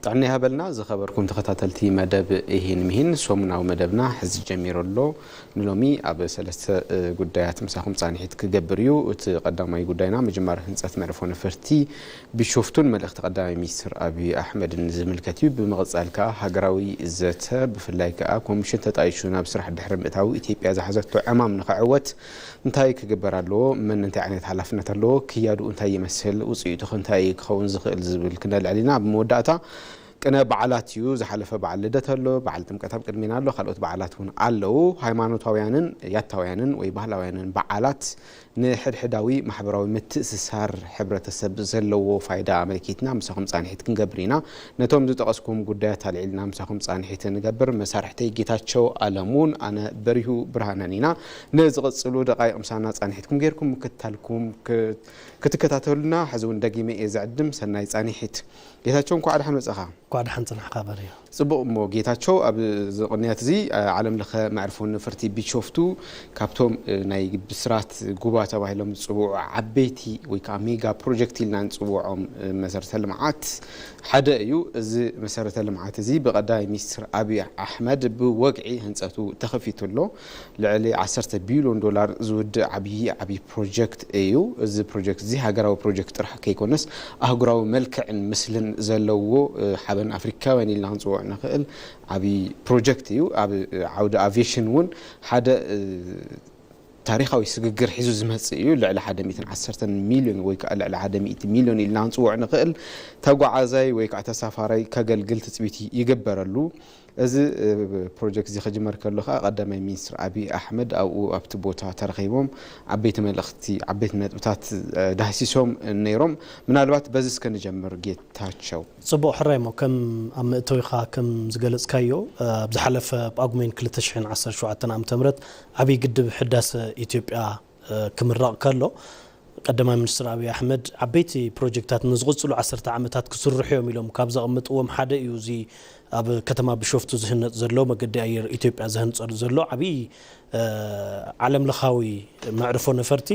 ጥዕና ይሃበልና ዝኸበርኩም ተኸታተልቲ መደብ ኢሂን ምሂን። ሰሙናዊ መደብና ሕዚ ጀሚሩ ኣሎ። ንሎሚ ኣብ ሰለስተ ጉዳያት ምሳኹም ጻንሒት ክገብር እዩ። እቲ ቀዳማይ ጉዳይና ምጅማር ህንጸት መዕርፎ ነፈርቲ ቢሾፍቱን መልእኽቲ ቀዳማይ ሚኒስትር ኣብይ ኣሕመድን ዝምልከት እዩ። ብምቕጻል ከኣ ሃገራዊ ዘተ፣ ብፍላይ ከኣ ኮሚሽን ተጣይሹ ናብ ስራሕ ድሕሪ ምእታው ኢትዮጵያ ዝሓዘቶ ዕማም ንኽዕወት እንታይ ክግበር ኣለዎ? መን እንታይ ዓይነት ሓላፍነት ኣለዎ? ክያዱ እንታይ ይመስል? ውጽኢቱ ከ እንታይ ክኸውን ዝኽእል ዝብል ክነልዕል ኢና። ኣብ መወዳእታ ቅነ በዓላት እዩ። ዝሓለፈ በዓል ልደት ኣሎ፣ በዓል ጥምቀት ኣብ ቅድሜና ኣሎ፣ ካልኦት በዓላት እውን ኣለዉ። ሃይማኖታውያንን ያታውያንን ወይ ባህላውያንን በዓላት ንሕድሕዳዊ ማሕበራዊ ምትእስሳር ሕብረተሰብ ዘለዎ ፋይዳ ኣመልኪትና ምሳኹም ጻንሒት ክንገብር ኢና። ነቶም ዝጠቐስኩም ጉዳያት ኣልዒልና ምሳኹም ጻንሒት ንገብር። መሳርሕተይ ጌታቸው ኣለሙን ኣነ በሪሁ ብርሃነን ኢና። ንዝቕጽሉ ደቓይቕ ምሳና ጻንሒትኩም ጌርኩም ምክትታልኩም ክ-፣ ክትከታተሉና ሕዚ እውን ደጊመ እየ ዝዕድም። ሰናይ ጻንሒት። ጌታቸው፣ እንኳዕ ደሓን መጻኻ። እንኳዕ ደሓን ጽናሕካ በሪሁ። ጽቡቕ። እሞ ጌታቸው፣ ኣብ እዚ ቅንያት እዚ፣ ዓ-፣ ዓለም ለኸ መዕርፎ ነፈርቲ ቢሾፍቱ ካብቶም፣ እ፣ ናይ ብስራት ጉባ ተባሂሎም ዝጽውዑ ዓበይቲ ወይ ከዓ ሜጋ ፕሮጀክት ኢልና ንጽውዖም፣ እ፣ መሰረተ ልምዓት ሓደ እዩ። እዚ መሰረተ ልምዓት እዚ ብቀዳማይ ሚኒስትር ኣብይ ኣሕመድ ብወግዒ ህንጸቱ ተኸፊቱ ኣሎ። ልዕሊ ዓሰርተ ቢልዮን ዶላር ዝውድእ ዓብዪ ዓብዪ ፕሮጀክት እዩ። እዚ ፕሮጀክት እዚ ሃገራዊ ፕሮጀክት ጥራሕ ከይኮነስ ኣህጉራዊ መልክዕን ምስልን ዘለዎ፣ እ፣ ሓበን ኣፍሪካውያን ኢልና ክንፅውዖ ንኽእል ዓብዪ ፕሮጀክት እዩ። ኣብ፣ እ፣ ዓውዲ ኣቪዬሽን እውን ሓደ፣ እ፣ ታሪኻዊ ስግግር ሒዙ ዝመጽእ እዩ። ልዕሊ ሓደ ሚእትን ዓሰርተን ሚልዮን ወይ ከዓ ልዕሊ ሓደ ሚእቲ ሚልዮን ኢልና ክንጽውዖ ንኽእል ተጓዓዛይ ወይ ከዓ ተሳፋራይ ከገልግል ትጽቢት ይግበረሉ። እዚ፣ እ፣ ፕሮጀክት እዚ ክጅመር ከሎ ከዓ ቀዳማይ ሚኒስትር ኣብይ ኣሕመድ ኣብኡ ኣብቲ ቦታ ተረኺቦም ዓበይቲ መልእኽቲ፣ ዓበይቲ ነጥብታት፣ እ፣ ዳህሲሶም ነይሮም። ምናልባት በዚ እስከ ንጀምር ጌታቸው። ጽቡቕ፣ ሕራይ እሞ ከም ኣብ መእተዊኻ ከም ዝገለጽካዮ፣ እ፣ ኣብ ዝሓለፈ ጳጉሜን ክልተ ሽሕን ዓሰርተ ሸውዓተን ዓመተ ምህረት ዓብዪ ግድብ ሕዳሰ ኢትዮጵያ፣ እ፣ ክምረቕ ከሎ ቀዳማይ ሚኒስትር ኣብይ ኣሕመድ ዓበይቲ ፕሮጀክታት ንዝቕጽሉ ዓሰርተ ዓመታት ክስርሑ እዮም ኢሎም ካብ ዘቐምጥዎም ሓደ እዩ። እዚ ኣብ ከተማ ቢሾፍቱ ዝህነጽ ዘሎ፣ መገዲ ኣየር ኢትዮጵያ ዝህንጸሉ ዘሎ ዓብዪ፣ እ፣ ዓለም ለኻዊ መዕርፎ ነፈርቲ።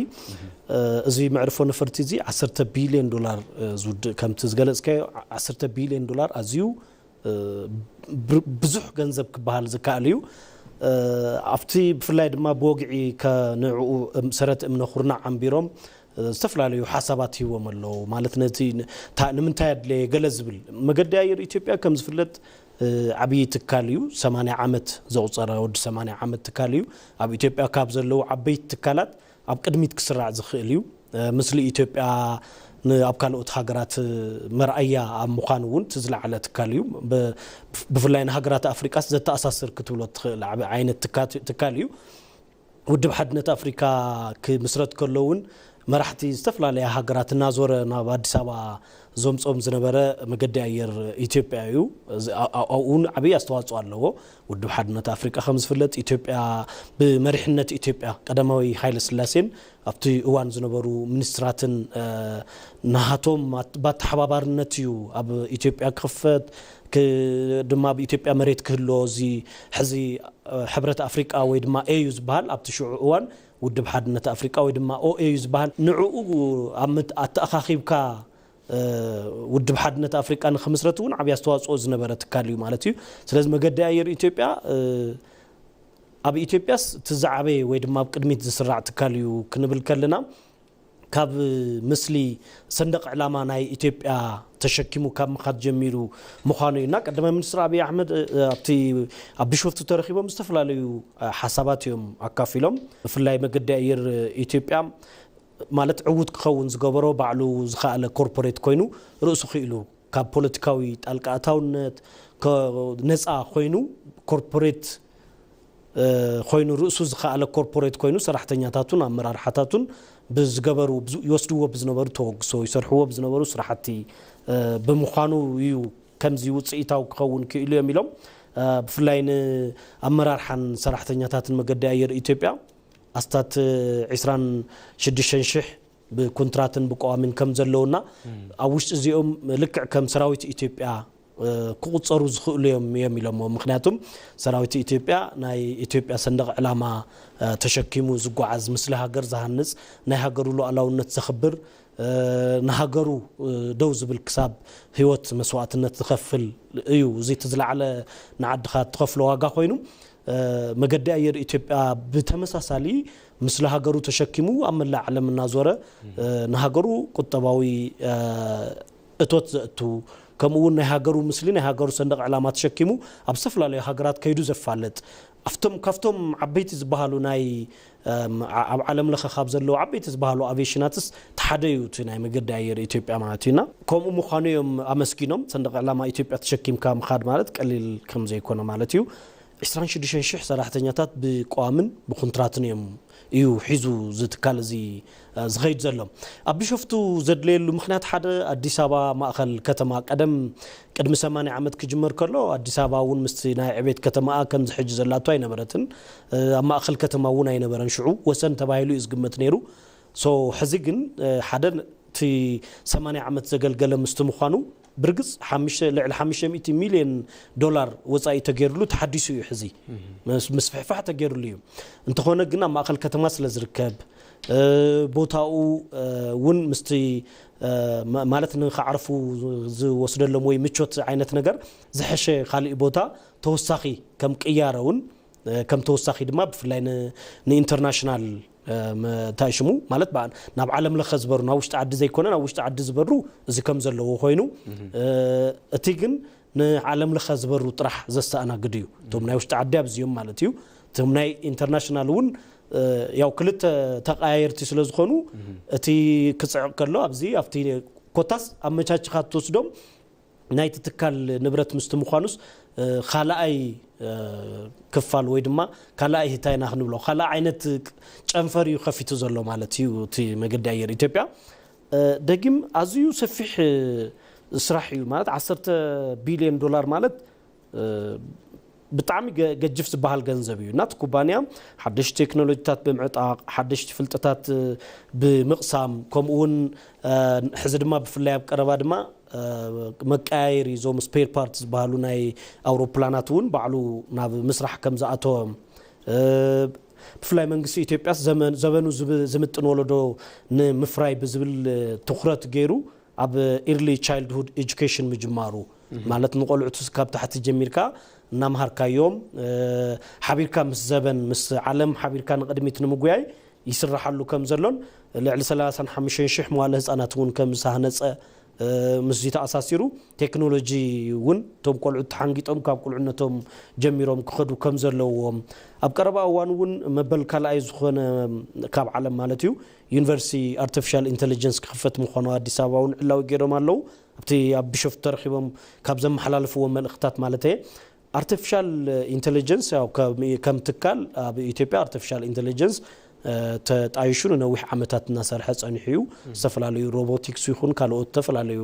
እ፣ እዚ መዕርፎ ነፈርቲ እዚ ዓሰርተ ቢልዮን ዶላር፣ እ፣ ዝውድእ፣ ከምቲ ዝገለጽካዮ ዓሰርተ ቢልዮን ዶላር ኣዝዩ፣ እ፣ ብር-፣ ብዙሕ ገንዘብ ክበሃል ዝከኣል እዩ። እ፣ ኣብቲ ብፍላይ ድማ ብወግዒ ከ-፣ ንዕኡ እም-፣ ሰረት እምነ ኩርናዕ ኣንቢሮም፣ እ፣ ዝተፈላለዩ ሓሳባት ሂቦም ኣለዉ። ማለት ነቲ ን-፣ ታ-፣ ንምንታይ ኣድለየ ገለ ዝብል። መገዲ ኣየር ኢትዮጵያ ከም ዝፍለጥ፣ እ፣ ዓብዪ ትካል እዩ። ሰማንያ ዓመት ዘቑጸረ፣ ወዲ ሰማንያ ዓመት ትካል እዩ። ኣብ ኢትዮጵያ ካብ ዘለዉ ዓበይቲ ትካላት ኣብ ቅድሚት ክስራዕ ዝኽእል እዩ። እ፣ ምስሊ ኢትዮጵያ ን-፣ ኣብ ካልኦት ሃገራት፣ እ፣ መርኣያ ኣብ ምዃኑ እውን እቲ ዝለዓለ ትካል እዩ። ብ-፣ ብፍላይ ንሃገራት ኣፍሪቃስ ዘተኣሳስር ክትብሎ ትኽእል ዓቢ ዓይነት ትካ-፣ ትካል እዩ። ውድብ ሓድነት ኣፍሪካ ክምስረት ከሎ እውን መራሕቲ ዝተፈላለያ ሃገራት እናዞረ ናብ ኣዲስ ኣበባ ዘምጾም ዝነበረ መገዲ ኣየር ኢትዮጵያ እዩ። እዚ፣ ኣ-፣ ኣ-፣ ኣብኡ እውን ዓብዪ ኣስተዋፅኦ ኣለዎ። ውድብ ሓድነት ኣፍሪቃ ከም ዝፍለጥ ኢትዮጵያ ብመሪሕነት ኢትዮጵያ ቀዳማዊ ሃይለ ስላሴን ኣብቲ እዋን ዝነበሩ ሚኒስትራትን፣ እ፣ ናሃቶም ኣት-፣ ባተሓባባርነት እዩ ኣብ ኢትዮጵያ ክኽፈት፣ ክ-፣ ድማ ኣብ ኢትዮጵያ መሬት ክህልዎ እዚ ሕዚ፣ እ፣ ሕብረት ኣፍሪቃ ወይ ድማ ኤዩ ዝበሃል ኣብቲ ሽዑ እዋን ውድብ ሓድነት ኣፍሪቃ ወይ ድማ ኦኤዩ ዝበሃል ንዕኡ ኣብ ምት-፣ ኣተኣኻኺብካ፣ እ፣ ውድብ ሓድነት ኣፍሪቃ ንኽምስረት እውን ዓብዪ ኣስተዋፅኦ ዝነበረ ትካል እዩ ማለት እዩ። ስለዚ መገዲ ኣየር ኢትዮጵያ፣ እ፣ ኣብ ኢትዮጵያስ እቲ ዝዓበየ ወይ ድማ ኣብ ቅድሚት ዝስራዕ ትካል እዩ ክንብል ከለና፣ ካብ ምስሊ ሰንደቕ ዕላማ ናይ ኢትዮጵያ ተሸኪሙ ካብ ምኻድ ጀሚሩ ምዃኑ እዩ። እና ቀዳማይ ሚኒስትር ኣብይ ኣሕመድ፣ እ፣ ኣብቲ ኣብ ቢሾፍቱ ተረኺቦም ዝተፈላለዩ፣ እ፣ ሓሳባት እዮም ኣካፊሎም። ብፍላይ መገዲ ኣየር ኢትዮጵያ ማለት ዕዉት ክኸውን ዝገበሮ ባዕሉ ዝኸኣለ ኮርፖሬት ኮይኑ ርእሱ ክኢሉ ካብ ፖለቲካዊ ጣልቃ ኣታውነት ከ-፣ ነፃ ኮይኑ ኮርፖሬት፣ እ፣ ኮይኑ ርእሱ ዝኸኣለ ኮርፖሬት ኮይኑ ሰራሕተኛታቱን ኣመራርሓታቱን ብዝገበሩ፣ ብዝ-፣ ይወስድዎ ብዝነበሩ ተወግሶ፣ ይሰርሕዎ ብዝነበሩ ስራሕቲ፣ እ፣ ብምዃኑ እዩ ከምዚ ውፅኢታዊ ክኸውን ክኢሉ እዮም ኢሎም። እ፣ ብፍላይ ንኣመራርሓን ሰራሕተኛታትን መገዲ ኣየር ኢትዮጵያ ኣስታት ዒስራን ሽዱሽተን ሽሕ ብኮንትራትን ብቀዋሚን ከም ዘለውና፣ ኣብ ውሽጢ እዚኦም ልክዕ ከም ሰራዊት ኢትዮጵያ፣ እ፣ ክቑጸሩ ዝኽእሉ እዮም፣ እዮም ኢሎሞ። ምኽንያቱም ሰራዊት ኢትዮጵያ ናይ ኢትዮጵያ ሰንደቕ ዕላማ፣ እ፣ ተሸኪሙ ዝጓዓዝ፣ ምስሊ ሃገር ዝሃንጽ፣ ናይ ሃገሩ ሉዓላውነት ዘኽብር፣ ንሃገሩ ደው ዝብል ክሳብ ህይወት መስዋእትነት ዝኸፍል እዩ። እዚ እቲ ዝለዓለ ንዓድኻ እትኸፍሎ ዋጋ ኮይኑ፣ መገዲ ኣየር ኢትዮጵያ ብተመሳሳሊ ምስለ ሃገሩ ተሸኪሙ ኣብ መላእ ዓለም እናዞረ ንሃገሩ ቁጠባዊ እቶት ዘእቱ፣ ከምኡ እውን ናይ ሃገሩ ምስሊ፣ ናይ ሃገሩ ሰንደቕ ዕላማ ተሸኪሙ ኣብ ዝተፈላለዩ ሃገራት ከይዱ ዘፋልጥ፣ ኣብቶም ካብቶም ዓበይቲ ዝበሃሉ ናይ ኣብ ዓለም ለኸ ካብ ዘለዉ ዓበይቲ ዝበሃሉ ኣቪዬሽናትስ ተሓደ እዩ እቲ ናይ መገዲ ኣየር ኢትዮጵያ ማለት እዩና። ከምኡ ምዃኑ እዮም ኣመስጊኖም። ሰንደቕ ዕላማ ኢትዮጵያ ተሸኪምካ ምኻድ ማለት ቀሊል ከም ዘይኮነ ማለት እዩ። ዕስራን ሽዱሽተን ሽሕ ሰራሕተኛታት ብቋምን ብኩንትራትን እዮም እዩ ሒዙ እዚ ትካል እዚ ዝኸይድ ዘሎ። ኣብ ቢሾፍቱ ዘድለየሉ ምክንያት ሓደ ኣዲስ ኣበባ ማእኸል ከተማ ቀደም ቅድሚ ሰማንያ ዓመት ክጅመር ከሎ ኣዲስ ኣበባ እውን ምስቲ ናይ ዕቤት ከተማኣ ከምዚ ሕጂ ዘላቶ ኣይነበረትን። ኣብ ማእኸል ከተማ እውን ኣይነበረን። ሽዑ ወሰን ተባሂሉ እዩ ዝግመት ነይሩ። ሶ ሕዚ ግን ሓደ እቲ ሰማንያ ዓመት ዘገልገለ ምስቲ ምዃኑ ብርግጽ ልዕሊ ሓሙሽተ ሚእቲ ሚልዮን ዶላር ወጻኢ ተገይሩሉ ተሓዲሱ እዩ። ሕዚ ምስፍሕፋሕ ተገይሩሉ እዩ። እንተኾነ ግን ኣብ ማእኸል ከተማ ስለ ዝርከብ ቦታኡ እውን ምስቲ ማለት ንክዓርፉ ዝወስደሎም ወይ ምቾት ዓይነት ነገር ዝሐሸ ካሊእ ቦታ ተወሳኺ ከም ቅያረ እውን ከም ተወሳኺ ድማ ብፍላይ ንኢንተርናሽናል እንታይ ሽሙ ማለት ናብ ዓለም ለኸ ዝበሩ ናብ ውሽጢ ዓዲ ዘይኮነ ናብ ውሽጢ ዓዲ ዝበሩ እዚ ከም ዘለዎ ኮይኑ እቲ ግን ንዓለም ለኸ ዝበሩ ጥራሕ ዘስተኣናግድ እዩ። እቶም ናይ ውሽጢ ዓዲ ኣብዚኦም ማለት እዩ። እቶም ናይ ኢንተርናሽናል እውን ያው ክልተ ተቀያየርቲ ስለ ዝኾኑ እቲ ክፅዕቕ ከሎ ኣብዚ ኣብቲ ኮታስ ኣመቻችኻ ትወስዶም ናይቲ ትካል ንብረት ምስቲ ምዃኑስ ካልኣይ ክፋል ወይ ድማ ካልኣይ ህታይና ክንብሎ ካልእ ዓይነት ጨንፈር እዩ ከፊቱ ዘሎ ማለት እዩ እቲ መገዲ ኣየር ኢትዮጵያ። ደጊም ኣዝዩ ሰፊሕ ስራሕ እዩ ማለት ዓሰርተ ቢልዮን ዶላር ማለት ብጣዕሚ ገጅፍ ዝበሃል ገንዘብ እዩ። እናቲ ኩባንያ ሓደሽቲ ቴክኖሎጂታት ብምዕጣቕ ሓደሽቲ ፍልጠታት ብምቕሳም ከምኡ እውን ሕዚ ድማ ብፍላይ ኣብ ቀረባ ድማ መቀያየሪ እዞም ስፔር ፓርት ዝበሃሉ ናይ ኣውሮፕላናት እውን ባዕሉ ናብ ምስራሕ ከም ዝኣተወ ብፍላይ መንግስቲ ኢትዮጵያስ ዘበኑ ዝምጥን ወለዶ ንምፍራይ ብዝብል ትኩረት ገይሩ ኣብ early childhood education ምጅማሩ ማለት ንቆልዑት ካብ ታሕቲ ጀሚርካ እናምሃርካዮም ሓቢርካ ምስ ዘበን ምስ ዓለም ሓቢርካ ንቕድሚት ንምጉያይ ይስራሓሉ ከም ዘሎን ልዕሊ ሰላሳን ሓሙሽተን ሽሕ መዋለ ህፃናት እውን ከም ዝተሃነፀ ምስዚ ተኣሳሲሩ ቴክኖሎጂ እውን እቶም ቆልዑት ተሓንጊጦም ካብ ቁልዕነቶም ጀሚሮም ክኸዱ ከም ዘለዎም ኣብ ቀረባ እዋን እውን መበል ካልኣይ ዝኾነ ካብ ዓለም ማለት እዩ ዩኒቨርሲቲ ኣርቲፊሻል ኢንቴሊጀንስ ክኽፈት ምዃኑ ኣዲስ ኣበባ እውን ዕላዊ ገይሮም ኣለዉ። ኣብቲ ኣብ ቢሾፍቱ ተረኺቦም ካብ ዘመሓላለፍዎ መልእኽታት ማለት እየ ኣርቲፊሻል ኢንቴሊጀንስ ከም ትካል ኣብ ኢትዮጵያ ኣርቲፊሻል ኢንቴሊጀንስ ተጣይሹ ንነዊሕ ዓመታት እናሰርሐ ፀኒሑ እዩ። ዝተፈላለዩ ሮቦቲክስ ይኹን ካልኦት ዝተፈላለዩ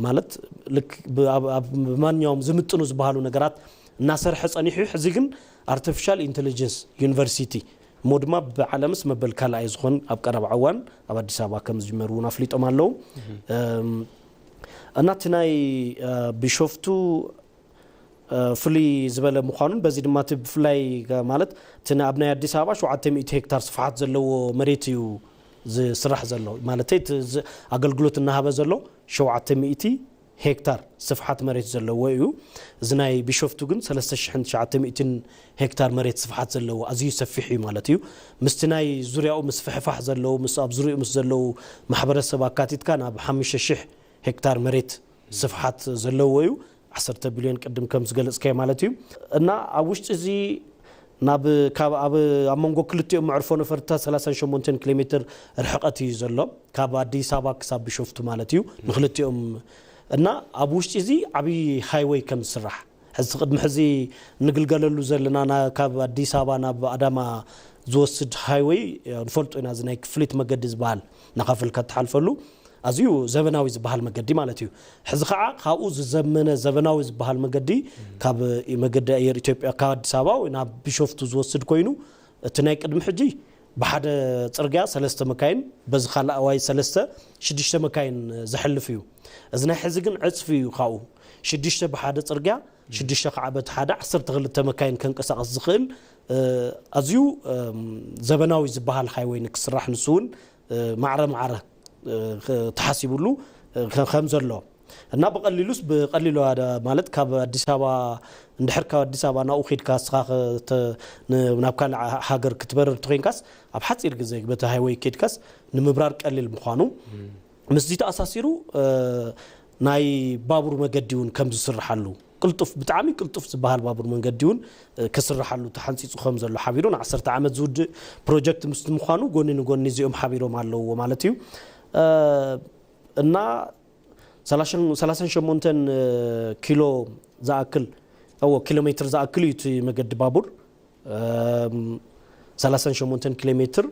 ማለት ልክ ብማንኛውም ዝምጥኑ ዝበሃሉ ነገራት እናሰርሐ ፀኒሑ እዩ። ሕዚ ግን ኣርቲፊሻል ኢንቴሊጀንስ ዩኒቨርሲቲ እሞ ድማ ብዓለምስ መበል ካልኣይ ዝኾን ኣብ ቀረባ እዋን ኣብ ኣዲስ ኣበባ ከም ዝጅመር እውን ኣፍሊጦም ኣለዉ። እና እቲ ናይ ቢሾፍቱ ፍሉይ ዝበለ ምዃኑን በዚ ድማ እቲ ብፍላይ ማለት እቲ ኣብ ናይ ኣዲስ ኣበባ ሸውዓተ ሚእቲ ሄክታር ስፍሓት ዘለዎ መሬት እዩ ዝስራሕ ዘሎ። ማለተይ ኣገልግሎት እናሃበ ዘሎ ሸውዓተ ሚእቲ ሄክታር ስፍሓት መሬት ዘለዎ እዩ። እዚ ናይ ቢሾፍቱ ግን ሰለስተ ሽሕን ትሽዓተ ሚእትን ሄክታር መሬት ስፍሓት ዘለዎ ኣዝዩ ሰፊሕ እዩ ማለት እዩ። ምስቲ ናይ ዙርያኡ ምስፍሕፋሕ ዘለዎ ምስ ኣብ ዙርያኡ ምስ ዘለዉ ማሕበረሰብ ኣካቲትካ ናብ ሓሙሽተ ሽሕ ሄክታር መሬት ስፍሓት ዘለዎ እዩ። ዓሰርተ ቢልዮን ቅድም ከም ዝገለፅካዮ ማለት እዩ። እና ኣብ ውሽጢ እዚ ናብ ካብ ኣብ ኣብ መንጎ ክልቲኦም መዕርፎ ነፈርትታት ሰላሳን ሸሞንተን ኪሎ ሜትር ርሕቀት እዩ ዘሎ ካብ ኣዲስ ኣበባ ክሳብ ቢሾፍቱ ማለት እዩ ንክልቲኦም እና ኣብ ውሽጢ እዚ ዓብዪ ሃይወይ ከም ዝስራሕ ሕዚ ቅድሚ ሕዚ ንግልገለሉ ዘለና ካብ ኣዲስ ኣበባ ናብ ኣዳማ ዝወስድ ሃይወይ ንፈልጦ ኢና እዚ ናይ ክፍሊት መገዲ ዝበሃል ናኻፈልካ ትሓልፈሉ ኣዝዩ ዘበናዊ ዝበሃል መገዲ ማለት እዩ። ሕዚ ከዓ ካብኡ ዝዘመነ ዘበናዊ ዝበሃል መገዲ ካብ መገዲ ኣየር ኢትዮጵያ ካብ ኣዲስ ኣበባ ወይ ናብ ቢሾፍቱ ዝወስድ ኮይኑ እቲ ናይ ቅድሚ ሕጂ ብሓደ ፅርግያ ሰለስተ መካይን በዚ ካልኣዋይ ሰለስተ ሽዱሽተ መካይን ዘሕልፍ እዩ። እዚ ናይ ሕዚ ግን ዕፅፊ እዩ ካብኡ ሽዱሽተ ብሓደ ፅርግያ ሽዱሽተ ከዓ በቲ ሓደ ዓሰርተ ክልተ መካይን ከንቀሳቐስ ዝኽእል ኣዝዩ ዘበናዊ ዝበሃል ሃይወይ ንክስራሕ ንሱ እውን ማዕረ ማዕረ ተሓሲቡሉ ከም ዘሎ እና ብቐሊሉስ ብቐሊሉ ማለት ካብ ኣዲስ ኣበባ እንድሕር ካብ ኣዲስ ኣበባ ናብኡ ኬድካ ንስኻ ናብ ካልእ ሃገር ክትበርር ተኮይንካስ ኣብ ሓፂር ግዜ በቲ ሃይወይ ኬድካስ ንምብራር ቀሊል ምዃኑ ምስዚ ተኣሳሲሩ ናይ ባቡር መገዲ እውን ከም ዝስርሓሉ ቅልጡፍ ብጣዕሚ ቅልጡፍ ዝበሃል ባቡር መንገዲ እውን ክስርሓሉ ተሓንፂፁ ከም ዘሎ ሓቢሩ ንዓሰርተ ዓመት ዝውድእ ፕሮጀክት ምስ ምዃኑ ጎኒ ንጎኒ እዚኦም ሓቢሮም ኣለውዎ ማለት እዩ እና ሰላሳን ሸሞንተን ኪሎ ዝኣክል እዎ ኪሎ ሜትር ዝኣክል እዩ እቲ መገዲ ባቡር ሰላሳን ሸሞንተን ኪሎ ሜትር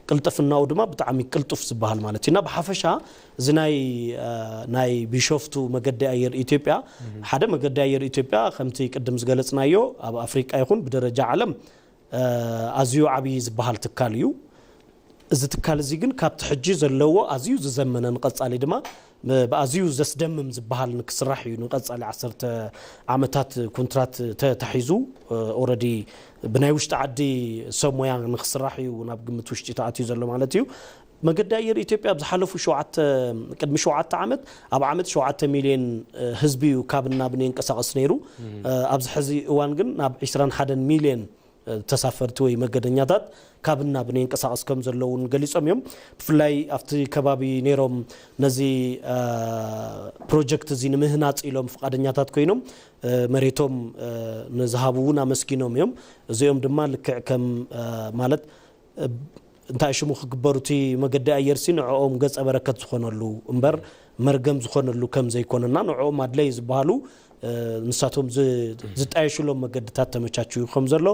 ቅልጥፍናኡ ድማ ብጣዕሚ ቅልጡፍ ዝበሃል ማለት እዩ እና ብሓፈሻ እዚ ናይ ናይ ቢሾፍቱ መገዲ ኣየር ኢትዮጵያ ሓደ መገዲ ኣየር ኢትዮጵያ ከምቲ ቅድም ዝገለፅናዮ ኣብ ኣፍሪቃ ይኹን ብደረጃ ዓለም ኣዝዩ ዓብዪ ዝበሃል ትካል እዩ እዚ ትካል እዚ ግን ካብቲ ሕጂ ዘለዎ ኣዝዩ ዝዘመነ ንቐፃሊ ድማ ብኣዝዩ ዘስደምም ዝበሃል ንክስራሕ እዩ ንቐፃሊ ዓሰርተ ዓመታት ኮንትራት ተታሒዙ ኦረዲ ብናይ ውሽጢ ዓዲ ሰብ ሞያ ንክስራሕ እዩ ናብ ግምት ውሽጢ ተኣትዩ ዘሎ ማለት እዩ መገዲ ኣየር ኢትዮጵያ ኣብ ዝሓለፉ ቅድሚ ሸውዓተ ዓመት ኣብ ዓመት ሸውዓተ ሚልዮን ህዝቢ እዩ ካብ ናብ ንንቀሳቐስ ነይሩ ኣብዚ ሕዚ እዋን ግን ናብ ዕስራን ሓደን ሚልዮን ተሳፈርቲ ወይ መገደኛታት ካብ ናብ ንንቀሳቐስ ከም ዘለውን ገሊፆም እዮም ብፍላይ ኣብቲ ከባቢ ነይሮም ነዚ ፕሮጀክት እዚ ንምህናፅ ኢሎም ፍቃደኛታት ኮይኖም መሬቶም ንዝሃቡ እውን ኣመስጊኖም እዮም እዚኦም ድማ ልክዕ ከም ማለት እንታይ ሽሙ ክግበሩ እቲ መገዲ ኣየር ሲ ንዕኦም ገጸ በረከት ዝኾነሉ እምበር መርገም ዝኾነሉ ከም ዘይኮነና ንዕኦም ኣድለይ ዝበሃሉ ንሳቶም ዝጣየሽሎም መገድታት ተመቻችዩ ከም ዘሎ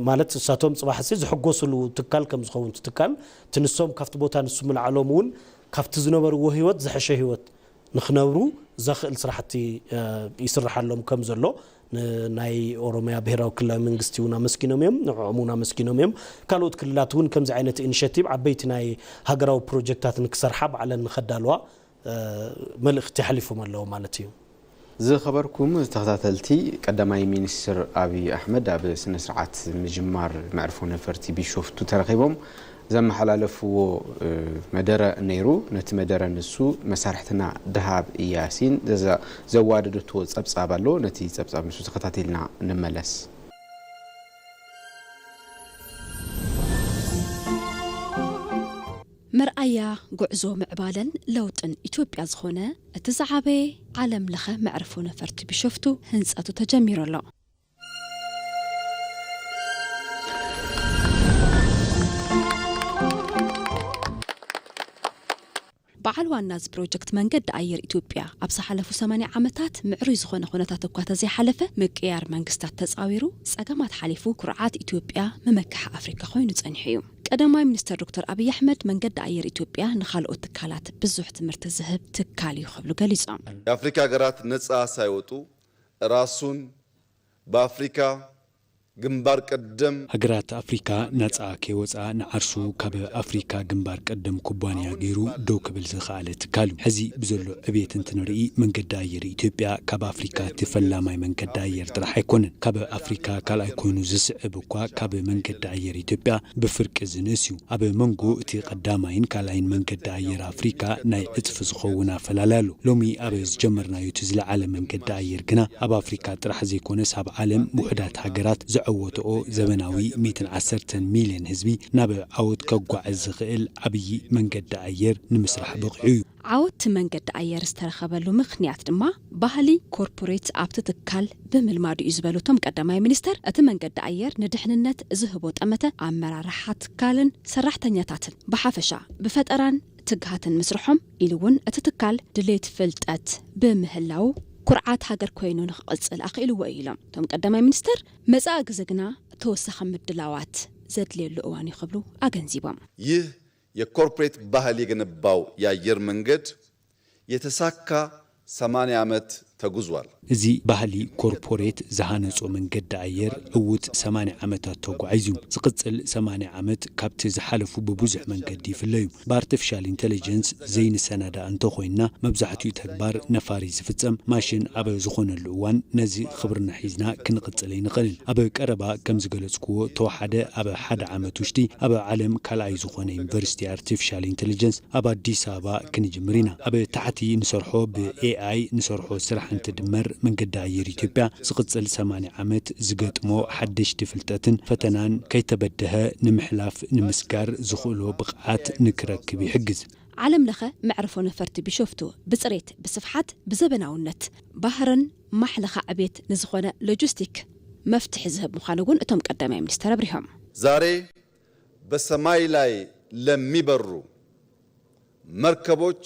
ማለት ንሳቶም ፅባሕሲ ዝሕጎስሉ ትካል ከም ዝኸውን ትካል ትንሶም ካብቲ ቦታ ንሱ ምልዓሎም እውን ካብቲ ዝነበርዎ ህይወት ዝሐሸ ህይወት ንክነብሩ ዘኽእል ስራሕቲ ይስርሓሎም ከም ዘሎ ናይ ኦሮሚያ ብሄራዊ ክልላዊ መንግስቲ እውን ኣመስጊኖም እዮም ንዕኦም እውን ኣመስጊኖም እዮም ካልኦት ክልላት እውን ከምዚ ዓይነት ኢኒሽቲቭ ዓበይቲ ናይ ሃገራዊ ፕሮጀክታት ንክሰርሓ ባዕለን ንከዳልዋ መልእክቲ ኣሕሊፎም ኣለዉ ማለት እዩ ዝኸበርኩም ተኸታተልቲ ቀዳማይ ሚኒስትር ኣብይ ኣሕመድ ኣብ ስነ ስርዓት ምጅማር መዕርፎ ነፈርቲ ቢሾፍቱ ተረኺቦም ዘመሓላለፍዎ መደረ ነይሩ። ነቲ መደረ ንሱ መሳርሕትና ደሃብ ያሲን ዘዋደደቶ ጸብጻብ ኣሎ። ነቲ ጸብጻብ ንሱ ተኸታቲልና ንመለስ። መርኣያ ጉዕዞ ምዕባለን ለውጥን ኢትዮጵያ ዝኾነ እቲ ዝዓበየ ዓለም ለኸ መዕርፎ ነፈርቲ ቢሾፍቱ ህንፀቱ ተጀሚሩ ኣሎ። በዓል ዋና እዚ ፕሮጀክት መንገዲ ኣየር ኢትዮጵያ ኣብ ዝሓለፉ ሰማንያ ዓመታት ምዕሩይ ዝኾነ ኩነታት እኳ ተዘይሓለፈ ምቅያር መንግስታት ተፃዊሩ ፀገማት ሓሊፉ ኩርዓት ኢትዮጵያ መመክሒ ኣፍሪካ ኮይኑ ፀኒሑ እዩ። ቀዳማይ ሚኒስትር ዶክተር ኣብይ ኣሕመድ መንገዲ ኣየር ኢትዮጵያ ንካልኦት ትካላት ብዙሕ ትምህርቲ ዝህብ ትካል እዩ ክብሉ ገሊፆም። የአፍሪካ ሀገራት ነጻ ሳይወጡ ራሱን በአፍሪካ ግንባር ቀደም ሃገራት ኣፍሪካ ናጻ ከይወጻ ንዓርሱ ካብ ኣፍሪካ ግንባር ቀደም ኩባንያ ገይሩ ደው ክብል ዝኸኣለ ትካል እዩ። ሕዚ ብዘሎ ዕብየት እንትንርኢ መንገዲ ኣየር ኢትዮጵያ ካብ ኣፍሪካ እቲ ፈላማይ መንገዲ ኣየር ጥራሕ ኣይኮነን። ካብ ኣፍሪካ ካልኣይ ኮይኑ ዝስዕብ እኳ ካብ መንገዲ ኣየር ኢትዮጵያ ብፍርቂ ዝንእስ እዩ። ኣብ መንጎ እቲ ቀዳማይን ካልኣይን መንገዲ ኣየር ኣፍሪካ ናይ ዕጽፊ ዝኸውን ኣፈላላይ ኣሎ። ሎሚ ኣብ ዝጀመርናዮ እቲ ዝለዓለ መንገዲ ኣየር ግና ኣብ ኣፍሪካ ጥራሕ ዘይኮነስ ኣብ ዓለም ውሑዳት ሃገራት ዘዐወትኦ ዘበናዊ ሚእትን ዓሰርተን ሚልዮን ህዝቢ ናብ ዓወት ከጓዕዝ ዝኽእል ዓብዪ መንገዲ ኣየር ንምስራሕ በቒዑ እዩ። ዓወት እቲ መንገዲ ኣየር ዝተረኸበሉ ምኽንያት ድማ ባህሊ ኮርፖሬት ኣብቲ ትካል ብምልማዱ እዩ ዝበሉ እቶም ቀዳማይ ሚኒስተር፣ እቲ መንገዲ ኣየር ንድሕንነት ዝህቦ ጠመተ ኣመራርሓ ትካልን ሰራሕተኛታትን ብሓፈሻ ብፈጠራን ትግሃትን ምስርሖም ኢሉ እውን እቲ ትካል ድሌት ፍልጠት ብምህላው ኩርዓት ሃገር ኮይኑ ንክቕፅል ኣኽኢልዎ እዩ ኢሎም። እቶም ቀዳማይ ሚኒስተር መፃኢ ግዘ ግና ተወሳኺ ምድላዋት ዘድልየሉ እዋን እዩ ክብሉ ኣገንዚቦም። ይህ የኮርፖሬት ባህል የገነባው የአየር መንገድ የተሳካ ሰማንያ ዓመት ተጉዟል። እዚ ባህሊ ኮርፖሬት ዝሃነጾ መንገዲ ኣየር ዕዉት ሰማንያ ዓመታት ተጓዒዙ። ዝቕጽል ሰማንያ ዓመት ካብቲ ዝሓለፉ ብብዙሕ መንገዲ ይፍለ እዩ። ብኣርቲፊሻል ኢንተለጀንስ ዘይንሰናዳእ እንተኾይንና፣ መብዛሕትኡ ተግባር ነፋሪት ዝፍጸም ማሽን ኣብ ዝኾነሉ እዋን፣ ነዚ ክብርና ሒዝና ክንቕጽል ኣይንኽእልን። ኣብ ቀረባ ከም ዝገለጽኩዎ፣ ተወሓደ ኣብ ሓደ ዓመት ውሽጢ ኣብ ዓለም ካልኣይ ዝኾነ ዩኒቨርሲቲ ኣርቲፊሻል ኢንተለጀንስ ኣብ ኣዲስ ኣበባ ክንጅምር ኢና። ኣብ ታሕቲ ንሰርሖ፣ ብኤኣይ ንሰርሖ ስራሕ እንትድመር፣ መንገዲ ኣየር ኢትዮጵያ ዝቕጽል ሰማንያ ዓመት ዝገጥሞ ሓደሽቲ ፍልጠትን ፈተናን ከይተበደሀ ንምሕላፍ ንምስጋር ዝኽእሎ ብቕዓት ንክረክብ ይሕግዝ። ዓለም ለኸ መዕርፎ ነፈርቲ ቢሾፍቱ ብፅሬት፣ ብስፍሓት፣ ብዘበናውነት ባህርን ማሕለኻ ዕቤት ንዝኾነ ሎጂስቲክ መፍትሒ ዝህብ ምዃኑ እውን እቶም ቀዳማይ ሚኒስትር ኣብሪሆም። ዛሬ በሰማይ ላይ ለሚበሩ መርከቦች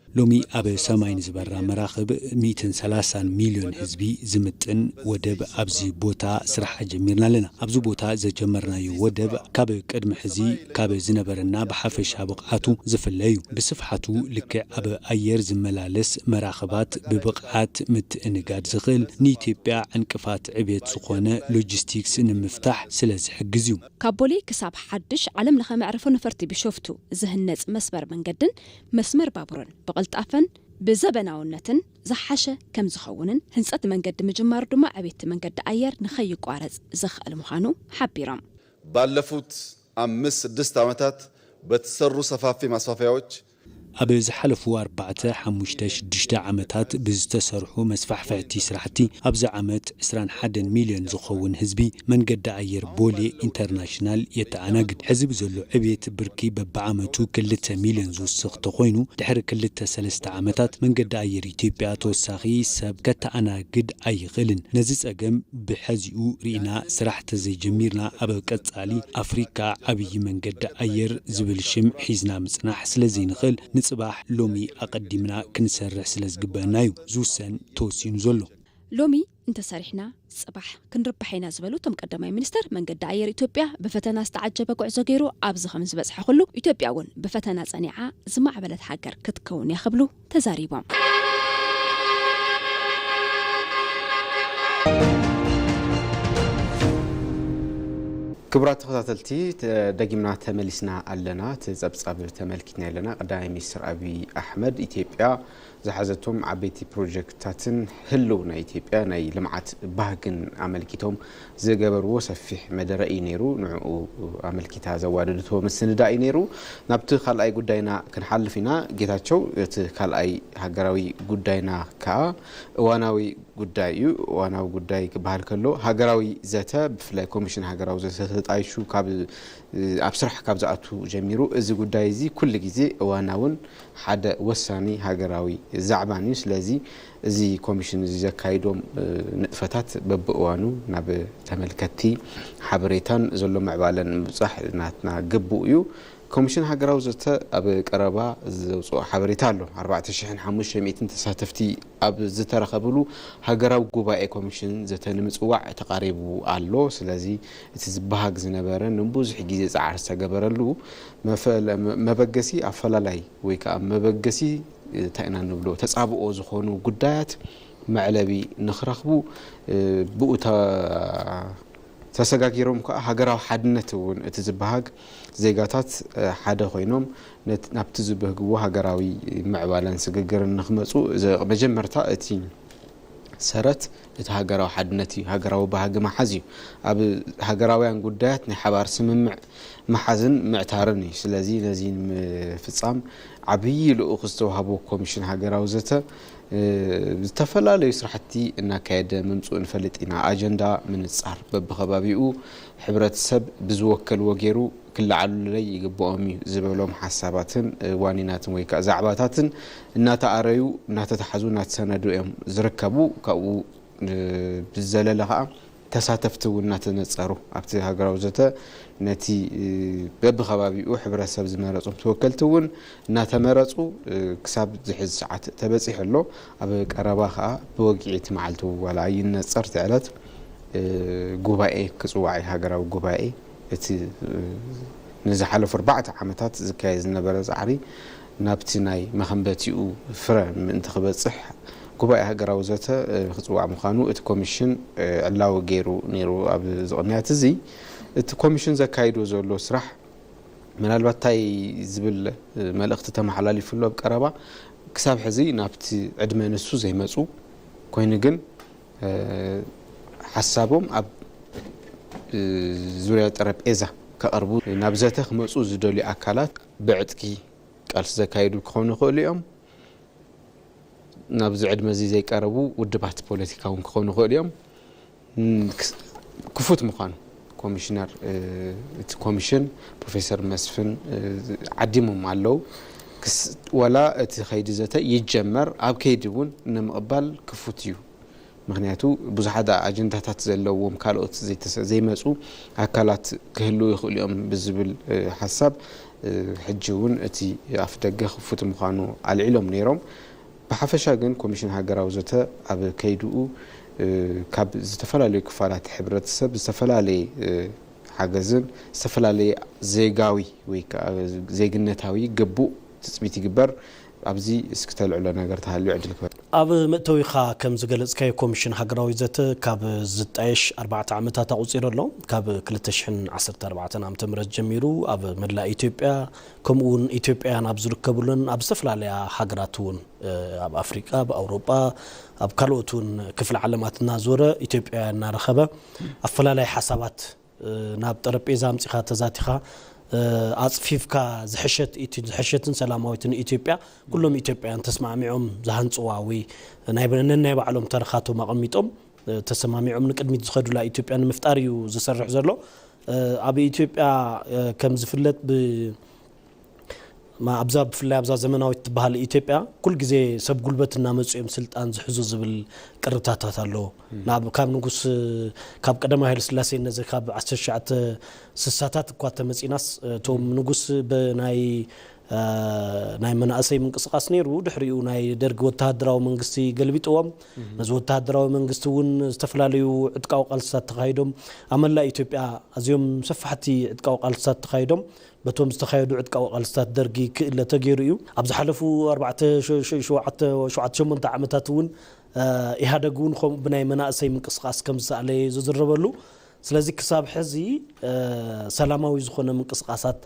ሎሚ ኣብ ሰማይ ንዝበራ መራኽብ ሚእትን ሰላሳን ሚልዮን ህዝቢ ዝምጥን ወደብ ኣብዚ ቦታ ስራሕ ጀሚርና ኣለና። ኣብዚ ቦታ ዘጀመርናዮ ወደብ ካብ ቅድሚ ሕዚ ካብ ዝነበረና ብሓፈሻ ብቕዓቱ ዝፍለ እዩ። ብስፍሓቱ ልክዕ ኣብ ኣየር ዝመላለስ መራኽባት ብብቕዓት ምትእንጋድ ዝኽእል፣ ንኢትዮጵያ ዕንቅፋት ዕቤት ዝኾነ ሎጂስቲክስ ንምፍታሕ ስለ ዝሕግዝ እዩ። ካብ ቦሌ ክሳብ ሓድሽ ዓለም ለኸ መዕርፎ ነፈርቲ ቢሾፍቱ ዝህነጽ መስመር መንገድን መስመር ባቡርን ብቕልጣፈን ብዘበናውነትን ዝሓሸ ከም ዝኸውንን ህንጸት መንገዲ ምጅማሩ ድማ ዕቤት መንገዲ ኣየር ንኸይቋረጽ ዘኽእል ምዃኑ ሓቢሮም። ባለፉት ኣምስት ስድስት ዓመታት በተሰሩ ሰፋፊ ማስፋፊያዎች ኣብ ዝሓለፉ ኣርባዕተ፣ ሓሙሽተ፣ ሽዱሽተ ዓመታት ብዝተሰርሑ መስፋሕፍሕቲ ስራሕቲ ኣብዚ ዓመት ዕስራን ሓደን ሚልዮን ዝኸውን ህዝቢ መንገዲ ኣየር ቦሌ ኢንተርናሽናል የተኣናግድ። ሕዚ ብዘሎ ዕብየት ብርኪ በብዓመቱ ክልተ ሚልዮን ዝውስኽ ተኾይኑ፣ ድሕሪ ክልተ ሰለስተ ዓመታት መንገዲ ኣየር ኢትዮጵያ ተወሳኺ ሰብ ከተኣናግድ ኣይኽእልን። ነዚ ጸገም ብሐዚኡ ርኢና ስራሕ ተዘይጀሚርና ኣብ ቀጻሊ ኣፍሪካ ዓብዪ መንገዲ ኣየር ዝብል ሽም ሒዝና ምጽናሕ ስለ ዘይንኽእል ንጽባሕ ሎሚ ኣቐዲምና ክንሰርሕ ስለ ዝግበአና እዩ ዝውሰን ተወሲኑ ዘሎ። ሎሚ እንተሰሪሕና ጽባሕ ክንርባሕ ኢና ዝበሉ እቶም ቀዳማይ ሚኒስትር፣ መንገዲ ኣየር ኢትዮጵያ ብፈተና ዝተዓጀበ ጉዕዞ ገይሩ ኣብዚ ከም ዝበጽሐ ኩሉ ኢትዮጵያ እውን ብፈተና ጸኒዓ ዝማዕበለት ሃገር ክትከውን እያ ክብሉ ተዛሪቦም። ክቡራት ተኸታተልቲ፣ ደጊምና ተመሊስና ኣለና። እቲ ጸብጻብ ተመልኪትና ኣለና። ቀዳማይ ሚኒስትር ኣብይ ኣሕመድ ኢትዮጵያ ዝሓዘቶም ዓበይቲ ፕሮጀክትታትን ህልው ናይ ኢትዮጵያ ናይ ልምዓት ባህግን ኣመልኪቶም ዝገበርዎ ሰፊሕ መደረ እዩ ነይሩ። ንዕኡ ኣመልኪታ ዘዋደድቶ ምስንዳ እዩ ነይሩ። ናብቲ ካልኣይ ጉዳይና ክንሓልፍ ኢና። ጌታቸው፣ እቲ ካልኣይ ሃገራዊ ጉዳይና ከዓ እዋናዊ ጉዳይ እዩ። እዋናዊ ጉዳይ ክበሃል ከሎ ሃገራዊ ዘተ፣ ብፍላይ ኮሚሽን ሃገራዊ ዘተ ተጣይሹ ካብ ኣብ ስራሕ ካብ ዝኣቱ ጀሚሩ እዚ ጉዳይ እዚ ኩሉ ግዜ እዋናውን ሓደ ወሳኒ ሃገራዊ ዛዕባን እዩ። ስለዚ እዚ ኮሚሽን እዚ ዘካይዶም ንጥፈታት በብእዋኑ ናብ ተመልከትቲ ሓበሬታን ዘሎ ምዕባለን ምብፃሕ ናትና ግቡእ እዩ። ኮሚሽን ሃገራዊ ዘተ ኣብ ቀረባ ዘውፅኦ ሓበሬታ ኣሎ። ኣርባዕተ ሽሕን ሓሙሽተ ሚእትን ተሳተፍቲ ኣብ ዝተረኸብሉ ሃገራዊ ጉባኤ ኮሚሽን ዘተ ንምፅዋዕ ተቓሪቡ ኣሎ። ስለዚ እቲ ዝበሃግ ዝነበረ ንብዙሕ ግዜ ፃዕሪ ዝተገበረሉ መበገሲ ኣፈላላይ ወይ ከዓ መበገሲ እንታይ ኢና ንብሎ ተፃብኦ ዝኾኑ ጉዳያት መዕለቢ ንክረኽቡ ብኡ ተሰጋጊሮም ከዓ ሃገራዊ ሓድነት እውን እቲ ዝበሃግ ዜጋታት ሓደ ኮይኖም ናብቲ ዝበህግዎ ሃገራዊ ምዕባለን ስግግርን ንክመፁ መጀመርታ እቲ ሰረት እቲ ሃገራዊ ሓድነት እዩ። ሃገራዊ ባህጊ ምሓዝ እዩ። ኣብ ሃገራውያን ጉዳያት ናይ ሓባር ስምምዕ ምሓዝን ምዕታርን እዩ። ስለዚ ነዚ ንምፍፃም ዓብዪ ልኡኽ ዝተዋህቦ ኮሚሽን ሃገራዊ ዘተ ዝተፈላለዩ ስራሕቲ እናካየደ ምምፅኡ ንፈልጥ ኢና። ኣጀንዳ ምንፃር፣ በብኸባቢኡ ሕብረተሰብ ብዝወከልዎ ገይሩ ክለዓሉለይ ይግብኦም እዩ ዝበሎም ሓሳባትን ዋኒናትን ወይ ከዓ ዛዕባታትን እናተኣረዩ እናተተሓዙ እናተሰነዱ እዮም ዝርከቡ። ካብኡ ብዝዘለለ ከዓ ተሳተፍቲ እውን እናተነፀሩ ኣብቲ ሃገራዊ ዘተ ነቲ በብከባቢኡ ሕብረተሰብ ዝመረፁም ተወከልቲ እውን እናተመረፁ ክሳብ ዝሕዚ ሰዓት ተበፂሑ ኣሎ። ኣብ ቀረባ ከዓ ብወግዒ እቲ መዓልቲ ዋላ ኣይነፀር እቲ ዕለት ጉባኤ ክፅዋዕ እዩ። ሃገራዊ ጉባኤ እቲ ንዝሓለፉ ኣርባዕተ ዓመታት ዝካየድ ዝነበረ ፃዕሪ ናብቲ ናይ መኸንበቲኡ ፍረ ምእንቲ ክበፅሕ ጉባኤ ሃገራዊ ዘተ ክፅዋዕ ምዃኑ እቲ ኮሚሽን ዕላዊ ገይሩ ነይሩ። ኣብ ዝቕንያት እዚ እቲ ኮሚሽን ዘካይዶ ዘሎ ስራሕ ምናልባት እንታይ ዝብል መልእኽቲ ተመሓላሊፉ ኣሎ ኣብ ቀረባ ክሳብ ሕዚ ናብቲ ዕድመ ንሱ ዘይመፁ ኮይኑ ግን ሓሳቦም ኣብ ዙርያ ጠረጴዛ ከቕርቡ ናብ ዘተ ክመፁ ዝደልዩ ኣካላት ብዕጥቂ ቃልሲ ዘካይዱ ክኾኑ ይኽእሉ እዮም። ናብዚ ዕድመ እዚ ዘይቀረቡ ውድባት ፖለቲካ እውን ክኾኑ ይኽእሉ እዮም። ክፉት ምዃኑ ኮሚሽነር እቲ ኮሚሽን ፕሮፌሰር መስፍን ዓዲሞም ኣለዉ። ወላ እቲ ከይዲ ዘተ ይጀመር ኣብ ከይዲ እውን ንምቕባል ክፉት እዩ። ምክንያቱ ብዙሓት ኣጀንዳታት ዘለዎም ካልኦት ዘይመፁ ኣካላት ክህልው ይኽእሉ እዮም ብዝብል ሓሳብ ሕጂ እውን እቲ ኣፍ ደገ ክፉት ምዃኑ ኣልዒሎም ነይሮም። ብሓፈሻ ግን ኮሚሽን ሃገራዊ ዘተ ኣብ ከይድኡ ካብ ዝተፈላለዩ ክፋላት ሕብረተሰብ ዝተፈላለየ ሓገዝን ዝተፈላለየ ዜጋዊ ወይ ዜግነታዊ ግቡእ ትፅቢት ይግበር። ኣብዚ እስኪ ተልዕሎ ነገር ተሃልዩ ዕድል ክበል። ኣብ መእተዊኻ ከም ዝገለጽካዮ ኮሚሽን ሃገራዊ ዘተ ካብ ዝጣየሽ ኣርባዕተ ዓመታት ኣቑጺሩ ኣሎ። ካብ ክልተ ሽሕን ዓሰርተ ኣርባዕተን ዓመተ ምህረት ጀሚሩ ኣብ መላእ ኢትዮጵያ ከምኡ እውን ኢትዮጵያውያን ኣብ ዝርከብሉን ኣብ ዝተፈላለያ ሃገራት እውን ኣብ ኣፍሪቃ፣ ኣብ ኣውሮጳ፣ ኣብ ካልኦት እውን ክፍለ ዓለማት እናዞረ ኢትዮጵያውያን እናረኸበ ኣፈላላይ ሓሳባት ናብ ጠረጴዛ ኣምጺኻ ተዛቲኻ ኣጽፊፍካ ዝሐሸት ዝሐሸትን ሰላማዊትን ኢትዮጵያ ኩሎም ኢትዮጵያውያን ተስማዕሚዖም ዝሃንጽዋ ወይ ናይ ነናይ ባዕሎም ተረኻቶም ኣቐሚጦም ተሰማሚዖም ንቅድሚት ዝኸዱላ ኢትዮጵያ ንምፍጣር እዩ ዝሰርሕ ዘሎ። ኣብ ኢትዮጵያ ከም ዝፍለጥ ብ ኣብዛ ብፍላይ ኣብዛ ዘመናዊት ትበሃል ኢትዮጵያ ኩል ግዜ ሰብ ጉልበት እናመፁ እዮም ስልጣን ዝሕዙ ዝብል ቅርታታት ኣለዎ። ካብ ንጉስ ካብ ቀዳማዊ ሃይለ ስላሴ ነዚ ካብ ዓሰርተ ትሽዓተ ስሳታት እኳ ተመፂናስ እቶም ንጉስ ብናይ ናይ መናእሰይ ምንቅስቃስ ነይሩ። ድሕሪኡ ናይ ደርጊ ወተሃደራዊ መንግስቲ ገልቢጥዎም። ነዚ ወተሃደራዊ መንግስቲ እውን ዝተፈላለዩ ዕጥቃዊ ቃልስታት ተካሂዶም። ኣብ መላእ ኢትዮጵያ ኣዝዮም ሰፋሕቲ ዕጥቃዊ ቃልስታት ተካሂዶም። በቶም ዝተኻየዱ ዕጥቃዊ ቃልስታት ደርጊ ክእለ ተገይሩ እዩ። ኣብ ዝሓለፉ ኣርባዕተ ሸ- ሸ- ሸውዓተ ሸውዓተ ሸሞንተ ዓመታት እውን ኢህኣደግ እውን ከምኡ ብናይ መናእሰይ ምንቅስቃስ ከም ዝሰኣለ እዩ ዝዝረበሉ። ስለዚ ክሳብ ሕዚ ሰላማዊ ዝኾነ ምንቅስቃሳት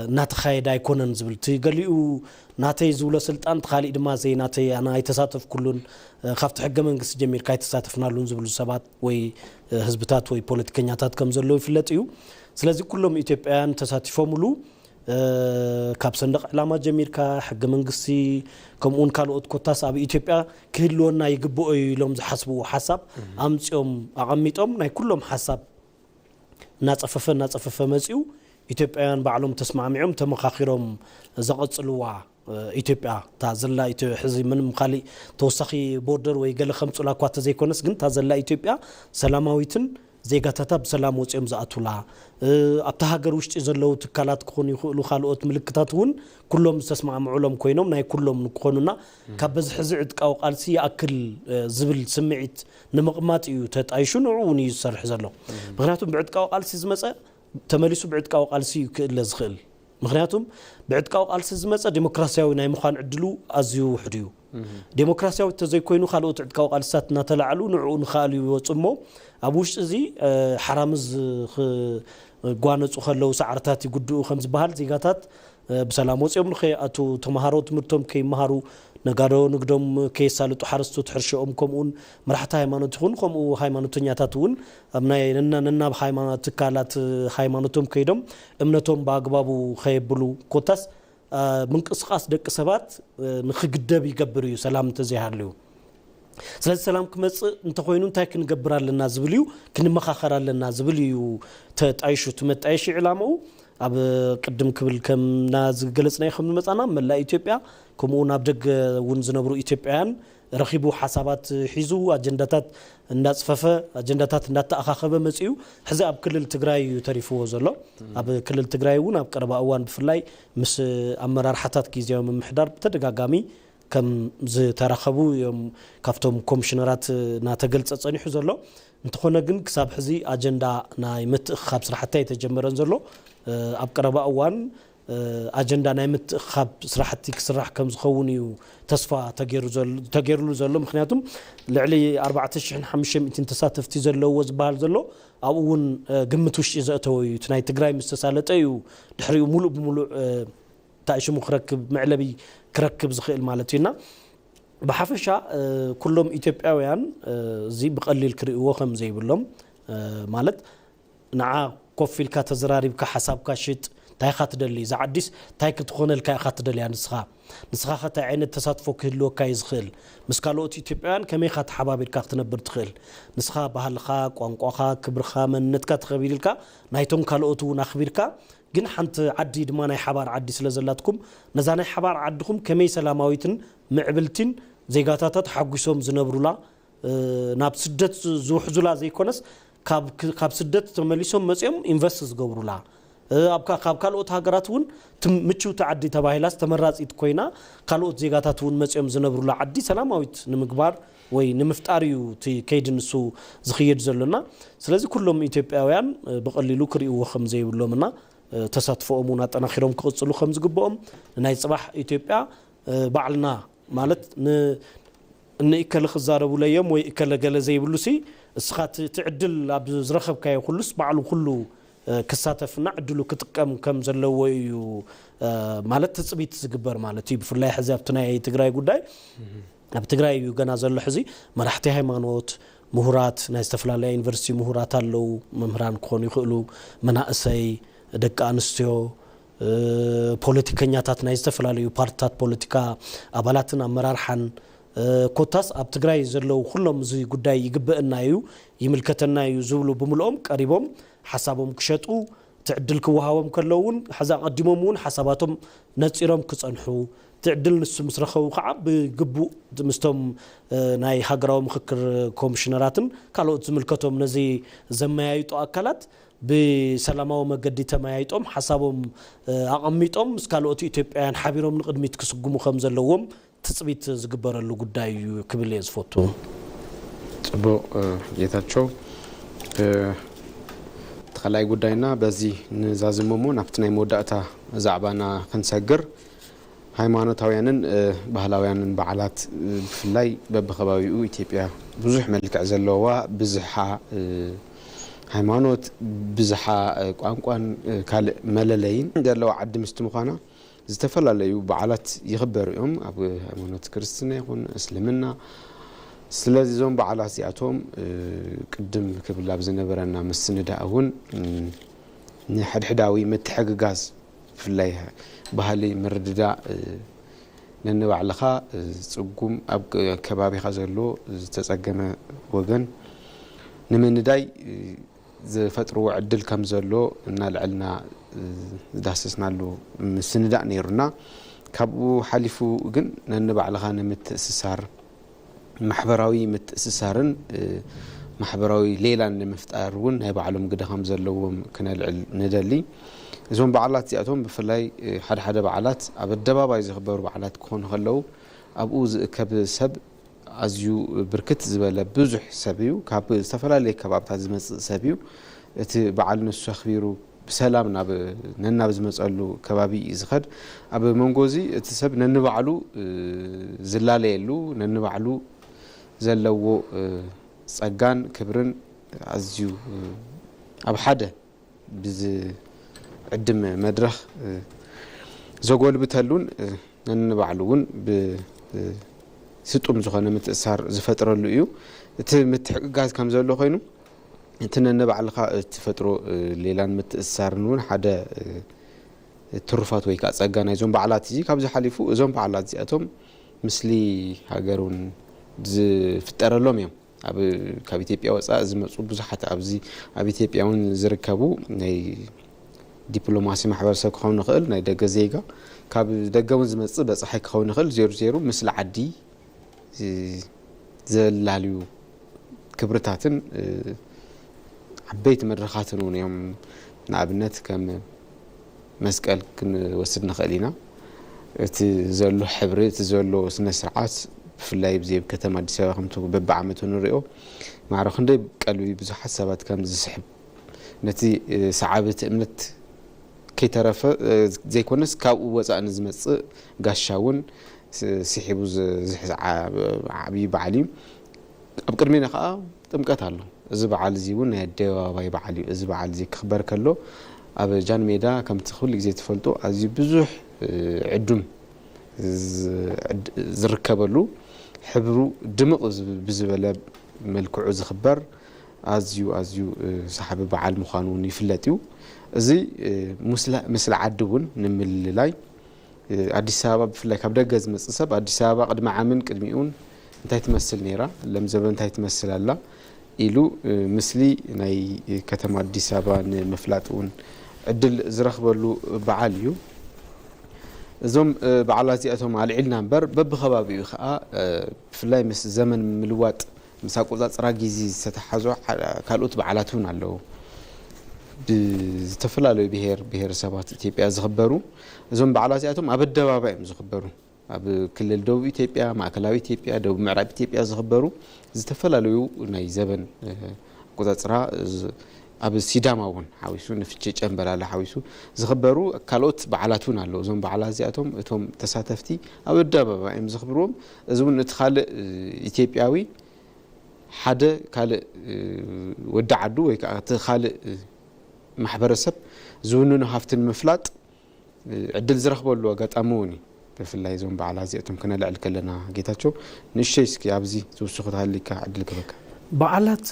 እናተኻየደ ኣይኮነን ዝብል እቲ ገሊኡ ናተይ ዝብሎ ስልጣን እቲ ካሊእ ድማ ዘይናተይ ኣነ ኣይተሳተፍኩሉን ካብቲ ሕገ መንግስቲ ጀሚርካ ኣይተሳተፍናሉን ዝብሉ ሰባት ወይ ህዝብታት ወይ ፖለቲከኛታት ከም ዘለዉ ይፍለጥ እዩ። ስለዚ ኩሎም ኢትዮጵያውያን ተሳቲፎምሉ ካብ ሰንደቕ ዕላማ ጀሚርካ ሕገ መንግስቲ ከምኡውን ካልኦት ኮታስ ኣብ ኢትዮጵያ ክህልወና ይግብኦ እዩ ኢሎም ዝሓስብዎ ሓሳብ ኣምፂኦም ኣቐሚጦም ናይ ኩሎም ሓሳብ እናፀፈፈ እናፀፈፈ መፂኡ ኢትዮጵያውያን ባዕሎም ተስማዕሚዖም ተመኻኺሮም ዘቐፅልዋ ኢትዮጵያ እታ ዘላ ሕዚ ምንም ካሊእ ተወሳኺ ቦርደር ወይ ገለ ከምፁላ እኳ ተዘይኮነስ ግን እታ ዘላ ኢትዮጵያ ሰላማዊትን ዜጋታታ ብሰላም ወፂኦም ዝኣትውላ ኣብታ ሃገር ውሽጢ ዘለዉ ትካላት ክኾኑ ይኽእሉ ካልኦት ምልክታት እውን ኩሎም ዝተስማዕምዑሎም ኮይኖም ናይ ኩሎም ንክኾኑና ካብ በዚ ሕዚ ዕጥቃዊ ቃልሲ ይኣክል ዝብል ስምዒት ንምቕማጥ እዩ ተጣይሹ ንዕኡ እውን እዩ ዝሰርሕ ዘሎ። ምክንያቱም ብዕጥቃዊ ቃልሲ ዝመፀ ተመሊሱ ብዕጥቃዊ ቃልሲ እዩ ክእለ ዝኽእል። ምክንያቱም ብዕጥቃዊ ቃልሲ ዝመፀ ዴሞክራሲያዊ ናይ ምዃን ዕድሉ ኣዝዩ ውሕድ እዩ። ዴሞክራሲያዊ ተዘይኮይኑ ካልኦት ዕጥቃዊ ቃልስታት እናተላዕሉ ንዕኡ ንኽኣሉ ይወፁ እሞ ኣብ ውሽጢ እዚ ሓራምዝ ክጓነፁ ከለዉ ሳዕርታት ይጉድኡ ከም ዝበሃል ዜጋታት ብሰላም ወፂኦም ንኸይኣቱ ተምሃሮ ትምህርቶም ከይመሃሩ ነጋዶ ንግዶም ከየሳልጡ ሓረስቶት ሕርሽኦም ከምኡውን መራሕቲ ሃይማኖት ይኹን ከምኡ ሃይማኖተኛታት እውን ኣብ ናይ ነናብ ሃይማኖት ትካላት ሃይማኖቶም ከይዶም እምነቶም ብኣግባቡ ከየብሉ ኮታስ ምንቅስቃስ ደቂ ሰባት ንክግደብ ይገብር እዩ ሰላም እንተዘይሃልዩ። ስለዚ ሰላም ክመፅእ እንተኮይኑ እንታይ ክንገብር ኣለና ዝብል እዩ ክንመኻኸር ኣለና ዝብል እዩ ተጣይሹ እቲ መጣየሺ ዕላምኡ ኣብ ቅድም ክብል ከምና ዝገለፅናዮ ከም ዝመፃና መላእ ኢትዮጵያ ከምኡ እውን ኣብ ደገ እውን ዝነብሩ ኢትዮጵያውያን ረኺቡ ሓሳባት ሒዙ ኣጀንዳታት እንዳፅፈፈ ኣጀንዳታት እንዳተኣኻኸበ መፂኡ ሕዚ ኣብ ክልል ትግራይ እዩ ተሪፍዎ ዘሎ። ኣብ ክልል ትግራይ እውን ኣብ ቀረባ እዋን ብፍላይ ምስ ኣመራርሓታት ግዜያዊ ምምሕዳር ብተደጋጋሚ ከም ዝተራኸቡ እዮም ካብቶም ኮሚሽነራት እናተገልፀ ፀኒሑ ዘሎ። እንተኾነ ግን ክሳብ ሕዚ ኣጀንዳ ናይ ምትእኽኻብ ስራሕቲ ኣይተጀመረን ዘሎ። ኣብ ቀረባ እዋን ኣጀንዳ ናይ ምትእኻብ ስራሕቲ ክስራሕ ከም ዝኸውን እዩ ተስፋ ተገይሩ ዘሎ- ተገይሩሉ ዘሎ። ምክንያቱም ልዕሊ ኣርባዕተ ሽሕን ሓሙሽተ ሚእትን ተሳተፍቲ ዘለዎ ዝበሃል ዘሎ ኣብኡ እውን ግምት ውሽጢ ዘእተወ እዩ። እቲ ናይ ትግራይ ምስ ተሳለጠ እዩ ድሕሪኡ ሙሉእ ብሙሉእ እንታይ ሽሙ ክረክብ መዕለቢ ክረክብ ዝኽእል ማለት እዩ። እና ብሓፈሻ ኩሎም ኢትዮጵያውያን እዚ ብቐሊል ክርእይዎ ከም ዘይብሎም ማለት ንዓ ኮፍ ኢልካ ተዘራሪብካ ሓሳብካ ሽጥ እንታይ ኢኻ ትደሊ? እዛ ዓዲስ እንታይ ክትኾነልካ ኢኻ ትደልያ ንስኻ? ንስኻ ከ እንታይ ዓይነት ተሳትፎ ክህልወካ እዩ ዝኽእል? ምስ ካልኦት ኢትዮጵያውያን ከመይ ኢኻ ተሓባቢርካ ክትነብር ትኽእል? ንስኻ ባህልኻ፣ ቋንቋኻ፣ ክብርኻ፣ መንነትካ ተኸቢርልካ ናይቶም ካልኦት እውን ኣኽቢርካ ግን ሓንቲ ዓዲ ድማ ናይ ሓባር ዓዲ ስለ ዘላትኩም ነዛ ናይ ሓባር ዓድኹም ከመይ ሰላማዊትን ምዕብልቲን ዜጋታታ ተሓጒሶም ዝነብሩላ ናብ ስደት ዝውሕዙላ ዘይኮነስ ካብ ስደት ተመሊሶም መፅኦም ኢንቨስት ዝገብሩላ ካብ ካልኦት ሃገራት እውን ምችውቲ ዓዲ ተባሂላስ ተመራፂት ኮይና ካልኦት ዜጋታት እውን መፅኦም ዝነብሩላ ዓዲ ሰላማዊት ንምግባር ወይ ንምፍጣር እዩ እቲ ከይዲ ንሱ ዝኽየድ ዘሎና። ስለዚ ኩሎም ኢትዮጵያውያን ብቐሊሉ ክርእይዎ ከም ዘይብሎምና ተሳትፎኦም እውን ኣጠናኺሮም ክቕፅሉ ከም ዝግብኦም ንናይ ፅባሕ ኢትዮጵያ ባዕልና ማለት ንእከለ ክዛረቡለዮም ወይ እከለ ገለ ዘይብሉ ሲ እስኻ እቲ ዕድል ኣብ ዝረኸብካዮ ኩሉስ ባዕሉ ኩሉ ክሳተፍና ዕድሉ ክጥቀም ከም ዘለዎ እዩ ማለት ትፅቢት ዝግበር ማለት እዩ። ብፍላይ ሕዚ ኣብቲ ናይ ትግራይ ጉዳይ ኣብ ትግራይ እዩ ገና ዘሎ ሕዚ መራሕቲ ሃይማኖት፣ ምሁራት፣ ናይ ዝተፈላለያ ዩኒቨርሲቲ ምሁራት ኣለዉ፣ መምህራን ክኾኑ ይኽእሉ፣ መናእሰይ፣ ደቂ ኣንስትዮ፣ ፖለቲከኛታት ናይ ዝተፈላለዩ ፓርትታት ፖለቲካ ኣባላትን ኣመራርሓን ኮታስ ኣብ ትግራይ ዘለዉ ኩሎም እዚ ጉዳይ ይግበአና እዩ ይምልከተና እዩ ዝብሉ ብምልኦም ቀሪቦም ሓሳቦም ክሸጡ እቲ ዕድል ክወሃቦም ከለዉ እውን ሕዚ ኣቐዲሞም እውን ሓሳባቶም ነፂሮም ክፀንሑ እቲ ዕድል ንሱ ምስ ረኸቡ ከዓ ብግቡእ ምስቶም ናይ ሃገራዊ ምኽክር ኮሚሽነራትን ካልኦት ዝምልከቶም ነዚ ዘመያይጡ ኣካላት ብሰላማዊ መገዲ ተመያይጦም ሓሳቦም ኣቐሚጦም ምስ ካልኦት ኢትዮጵያውያን ሓቢሮም ንቕድሚት ክስጉሙ ከም ዘለዎም ትፅቢት ዝግበረሉ ጉዳይ እዩ ክብል እየ ዝፈቱ። ፅቡቕ ጌታቸው፣ እቲ ካልኣይ ጉዳይና በዚ ንዛዝመሞ ናብቲ ናይ መወዳእታ ዛዕባና ክንሰግር ሃይማኖታውያንን ባህላውያንን በዓላት ብፍላይ በብከባቢኡ ኢትዮጵያ ብዙሕ መልክዕ ዘለዋ ብዝሓ ሃይማኖት ብዝሓ ቋንቋን ካልእ መለለይን ዘለዋ ዓዲ ምስቲ ምዃና ዝተፈላለዩ በዓላት ይኽበሩ እዮም። ኣብ ሃይማኖት ክርስትና ይኹን እስልምና። ስለዚ እዞም በዓላት እዚኣቶም ቅድም ክብል ኣብ ዝነበረና ምስንዳእ እውን ንሕድሕዳዊ ምትሕግጋዝ ብፍላይ ባህሊ ምርድዳእ ነንባዕልኻ ዝፅጉም ኣብ ከባቢኻ ዘሎ ዝተፀገመ ወገን ንምንዳይ ዝፈጥርዎ ዕድል ከም ዘሎ እናልዐልና ዝዳሰስናሉ ምስንዳእ ነይሩና። ካብኡ ሓሊፉ ግን ነንባዕልኻ ንምትእስሳር ማሕበራዊ ምትእስሳርን ማሕበራዊ ሌላን ንምፍጣር እውን ናይ ባዕሎም ግደ ከም ዘለዎም ክነልዕል ንደሊ። እዞም በዓላት እዚኣቶም ብፍላይ ሓደ ሓደ በዓላት ኣብ ኣደባባይ ዝኽበሩ በዓላት ክኾኑ ከለዉ ኣብኡ ዝእከብ ሰብ ኣዝዩ ብርክት ዝበለ ብዙሕ ሰብ እዩ። ካብ ዝተፈላለየ ከባብታት ዝመፅእ ሰብ እዩ። እቲ በዓል ንሱ ኣኽቢሩ ብሰላም ናብ ነናብ ዝመፀሉ ከባቢ እዩ ዝኸድ። ኣብ መንጎ እዚ እቲ ሰብ ነንባዕሉ ዝላለየሉ ነንባዕሉ ዘለዎ ፀጋን ክብርን ኣዝዩ ኣብ ሓደ ብዝዕድም መድረኽ ዘጎልብተሉን ነንባዕሉ እውን ብስጡም ዝኾነ ምትእሳር ዝፈጥረሉ እዩ። እቲ ምትሕግጋዝ ከም ዘሎ ኮይኑ እቲ ነንባዕልኻ እትፈጥሮ ሌላን ምትእሳርን እውን ሓደ ትሩፋት ወይ ከዓ ፀጋ ናይዞም በዓላት እዚ ካብዚ ሓሊፉ እዞም በዓላት እዚኣቶም ምስሊ ሃገር እውን ዝፍጠረሎም እዮም። ኣብ ካብ ኢትዮጵያ ወፃኢ ዝመፁ ብዙሓት ኣብዚ ኣብ ኢትዮጵያ እውን ዝርከቡ ናይ ዲፕሎማሲ ማሕበረሰብ ክኸውን ይኽእል ናይ ደገ ዜጋ ካብ ደገ እውን ዝመፅእ በፃሒ ክኸውን ይኽእል ዜሩ ዜሩ ምስሊ ዓዲ ዘላልዩ ክብርታትን ዓበይቲ መድረኻትን እውን እዮም። ንኣብነት ከም መስቀል ክንወስድ ንኽእል ኢና። እቲ ዘሎ ሕብሪ እቲ ዘሎ ስነ ስርዓት ብፍላይ ብዚ ኣብ ከተማ ኣዲስ ኣበባ ከምቲ በብዓመቱ ንሪኦ ማዕረ ክንደይ ቀልቢ ብዙሓት ሰባት ከም ዝስሕብ ነቲ ሰዓቢ እቲ እምነት ከይተረፈ ዘይኮነስ ካብኡ ወፃእ ንዝመፅእ ጋሻ እውን ስሒቡ ዝሕዝ ዓብዪ በዓል እዩ። ኣብ ቅድሜና ከዓ ጥምቀት ኣሎ። እዚ በዓል እዚ እውን ናይ ኣደባባይ በዓል እዩ። እዚ በዓል እዚ ክኽበር ከሎ ኣብ ጃን ሜዳ ከምቲ ኩሉ ግዜ ትፈልጡ ኣዝዩ ብዙሕ ዕዱም ዝርከበሉ ሕብሩ ድምቕ ብዝበለ መልክዑ ዝኽበር ኣዝዩ ኣዝዩ ሰሓቢ በዓል ምዃኑ እውን ይፍለጥ እዩ። እዚ ምስለ ዓዲ እውን ንምልላይ ኣዲስ ኣበባ ብፍላይ ካብ ደገ ዝመፅእ ሰብ ኣዲስ ኣበባ ቅድሚ ዓምን ቅድሚኡን እንታይ ትመስል ነይራ፣ ለምዘበ እንታይ ትመስል ኣላ ኢሉ ምስሊ ናይ ከተማ ኣዲስ ኣበባ ንምፍላጥ እውን ዕድል ዝረኽበሉ በዓል እዩ። እዞም በዓላት እዚኣቶም ኣልዒልና እምበር በብኸባቢኡ ከዓ ብፍላይ ምስ ዘመን ምልዋጥ ምስ ኣቆፃፅራ ግዜ ዝተተሓዙ ካልኦት በዓላት እውን ኣለዉ። ብዝተፈላለዩ ብሄር ብሄረሰባት ኢትዮጵያ ዝኽበሩ እዞም በዓላት እዚኣቶም ኣብ ኣደባባይ እዮም ዝኽበሩ። ኣብ ክልል ደቡብ ኢትዮጵያ፣ ማእከላዊ ኢትዮጵያ፣ ደቡብ ምዕራብ ኢትዮጵያ ዝኽበሩ ዝተፈላለዩ ናይ ዘበን ኣቆፃፅራ ኣብ ሲዳማ እውን ሓዊሱ ንፍቼ ጨምበላላ ሓዊሱ ዝኽበሩ ካልኦት በዓላት እውን ኣለዉ። እዞም በዓላት እዚኣቶም እቶም ተሳተፍቲ ኣብ ኣደባባይ እዮም ዝኽብርዎም። እዚ እውን እቲ ካልእ ኢትዮጵያዊ ሓደ ካልእ ወዲ ዓዱ ወይ ከዓ እቲ ካልእ ማሕበረሰብ ዝውንኖ ሃፍቲ ንምፍላጥ ዕድል ዝረኽበሉ ኣጋጣሚ እውን እዩ። ብፍላይ እዞም በዓላት እዚኣቶም ክነልዕል ከለና ጌታቸው ንእሽተይ እስኪ ኣብዚ ዝውስኹ ተሃሊካ ዕድል ክበካ። በዓላት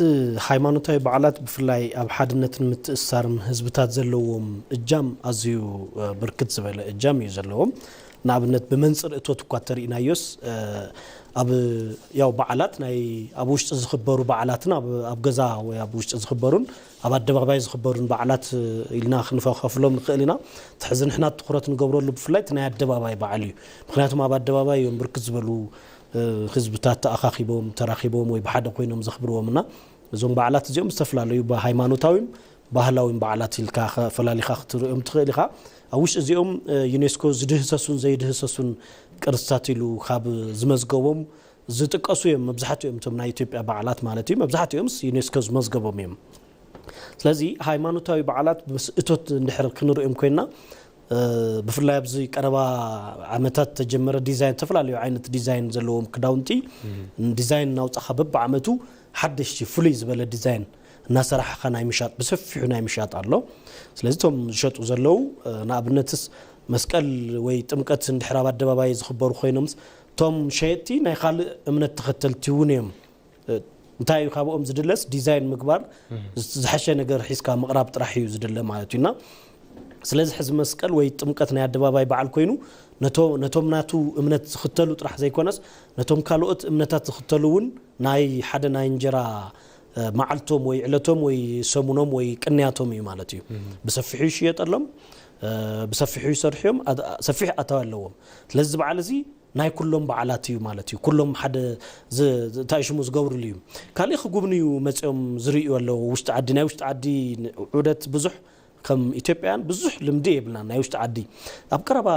ሃይማኖታዊ በዓላት ብፍላይ ኣብ ሓድነትን ምትእስሳርን ህዝብታት ዘለዎም እጃም ኣዝዩ ብርክት ዝበለ እጃም እዩ ዘለዎም። ንኣብነት ብመንፅር እቶት እኳ ተሪኢናዮስ ኣብ ያው በዓላት ናይ ኣብ ውሽጢ ዝኽበሩ በዓላትን ኣብ ገዛ ወይ ኣብ ውሽጢ ዝኽበሩን ኣብ ኣደባባይ ዝኽበሩን በዓላት ኢልና ክንከፋፍሎም ንኽእል ኢና። እቲ ሕዚ ንሕና ትኹረት ንገብረሉ ብፍላይ እቲ ናይ ኣደባባይ በዓል እዩ። ምክንያቱም ኣብ ኣደባባይ እዮም ብርክት ዝበሉ ህዝብታት ተኣኻኺቦም ተራኺቦም ወይ ብሓደ ኮይኖም ዘኽብርዎም እና እዞም በዓላት እዚኦም ዝተፈላለዩ ሃይማኖታዊም ባህላዊም በዓላት ኢልካ ፈላሊኻ ክትርእዮም ትኽእል ኢኻ። ኣብ ውሽጢ እዚኦም ዩኔስኮ ዝድህሰሱን ዘይድህሰሱን ቅርስታት ኢሉ ካብ ዝመዝገቦም ዝጥቀሱ እዮም። መብዛሕትኦም እቶም ናይ ኢትዮጵያ በዓላት ማለት እዩ። መብዛሕትኦምስ ዩኔስኮ ዝመዝገቦም እዮም። ስለዚ ሃይማኖታዊ በዓላት ምስ እቶት እንድሕር ክንርእዮም ኮይና ብፍላይ ኣብዚ ቀረባ ዓመታት ተጀመረ ዲዛይን ዝተፈላለዩ ዓይነት ዲዛይን ዘለዎም ክዳውንቲ ዲዛይን እናውፃኻ በብዓመቱ ሓደሽቲ ፍሉይ ዝበለ ዲዛይን እናሰራሕኻ ናይ ምሻጥ ብሰፊሑ ናይ ምሻጥ ኣሎ። ስለዚ እቶም ዝሸጡ ዘለዉ ንኣብነትስ መስቀል ወይ ጥምቀት እንድሕር ኣብ ኣደባባይ ዝኽበሩ ኮይኖምስ እቶም ሸየጥቲ ናይ ካልእ እምነት ተኸተልቲ እውን እዮም። እንታይ እዩ ካብኦም ዝድለስ ዲዛይን ምግባር ዝሓሸ ነገር ሒዝካ ምቕራብ ጥራሕ እዩ ዝድለ ማለት እዩና። ስለዚ ሕዚ መስቀል ወይ ጥምቀት ናይ ኣደባባይ በዓል ኮይኑ ነቶም ናቱ እምነት ዝኽተሉ ጥራሕ ዘይኮነስ ነቶም ካልኦት እምነታት ዝኽተሉ እውን ናይ ሓደ ናይ እንጀራ መዓልቶም ወይ ዕለቶም ወይ ሰሙኖም ወይ ቅንያቶም እዩ ማለት እዩ። ብሰፊሑ ይሽየጠሎም፣ ብሰፊሑ ይሰርሑ እዮም፣ ሰፊሕ ኣታዊ ኣለዎም። ስለዚ በዓል እዚ ናይ ኩሎም በዓላት እዩ ማለት እዩ። ኩሎም ሓደ እንታይ ሽሙ ዝገብርሉ እዩ። ካልእ ክጉብንዩ መፅኦም ዝርእዩ ኣለዉ። ውሽጢ ዓዲ ናይ ውሽጢ ዓዲ ዑደት ብዙሕ ከም ኢትዮጵያን ብዙሕ ልምዲ የብልና ናይ ውሽጢ ዓዲ። ኣብ ቀረባ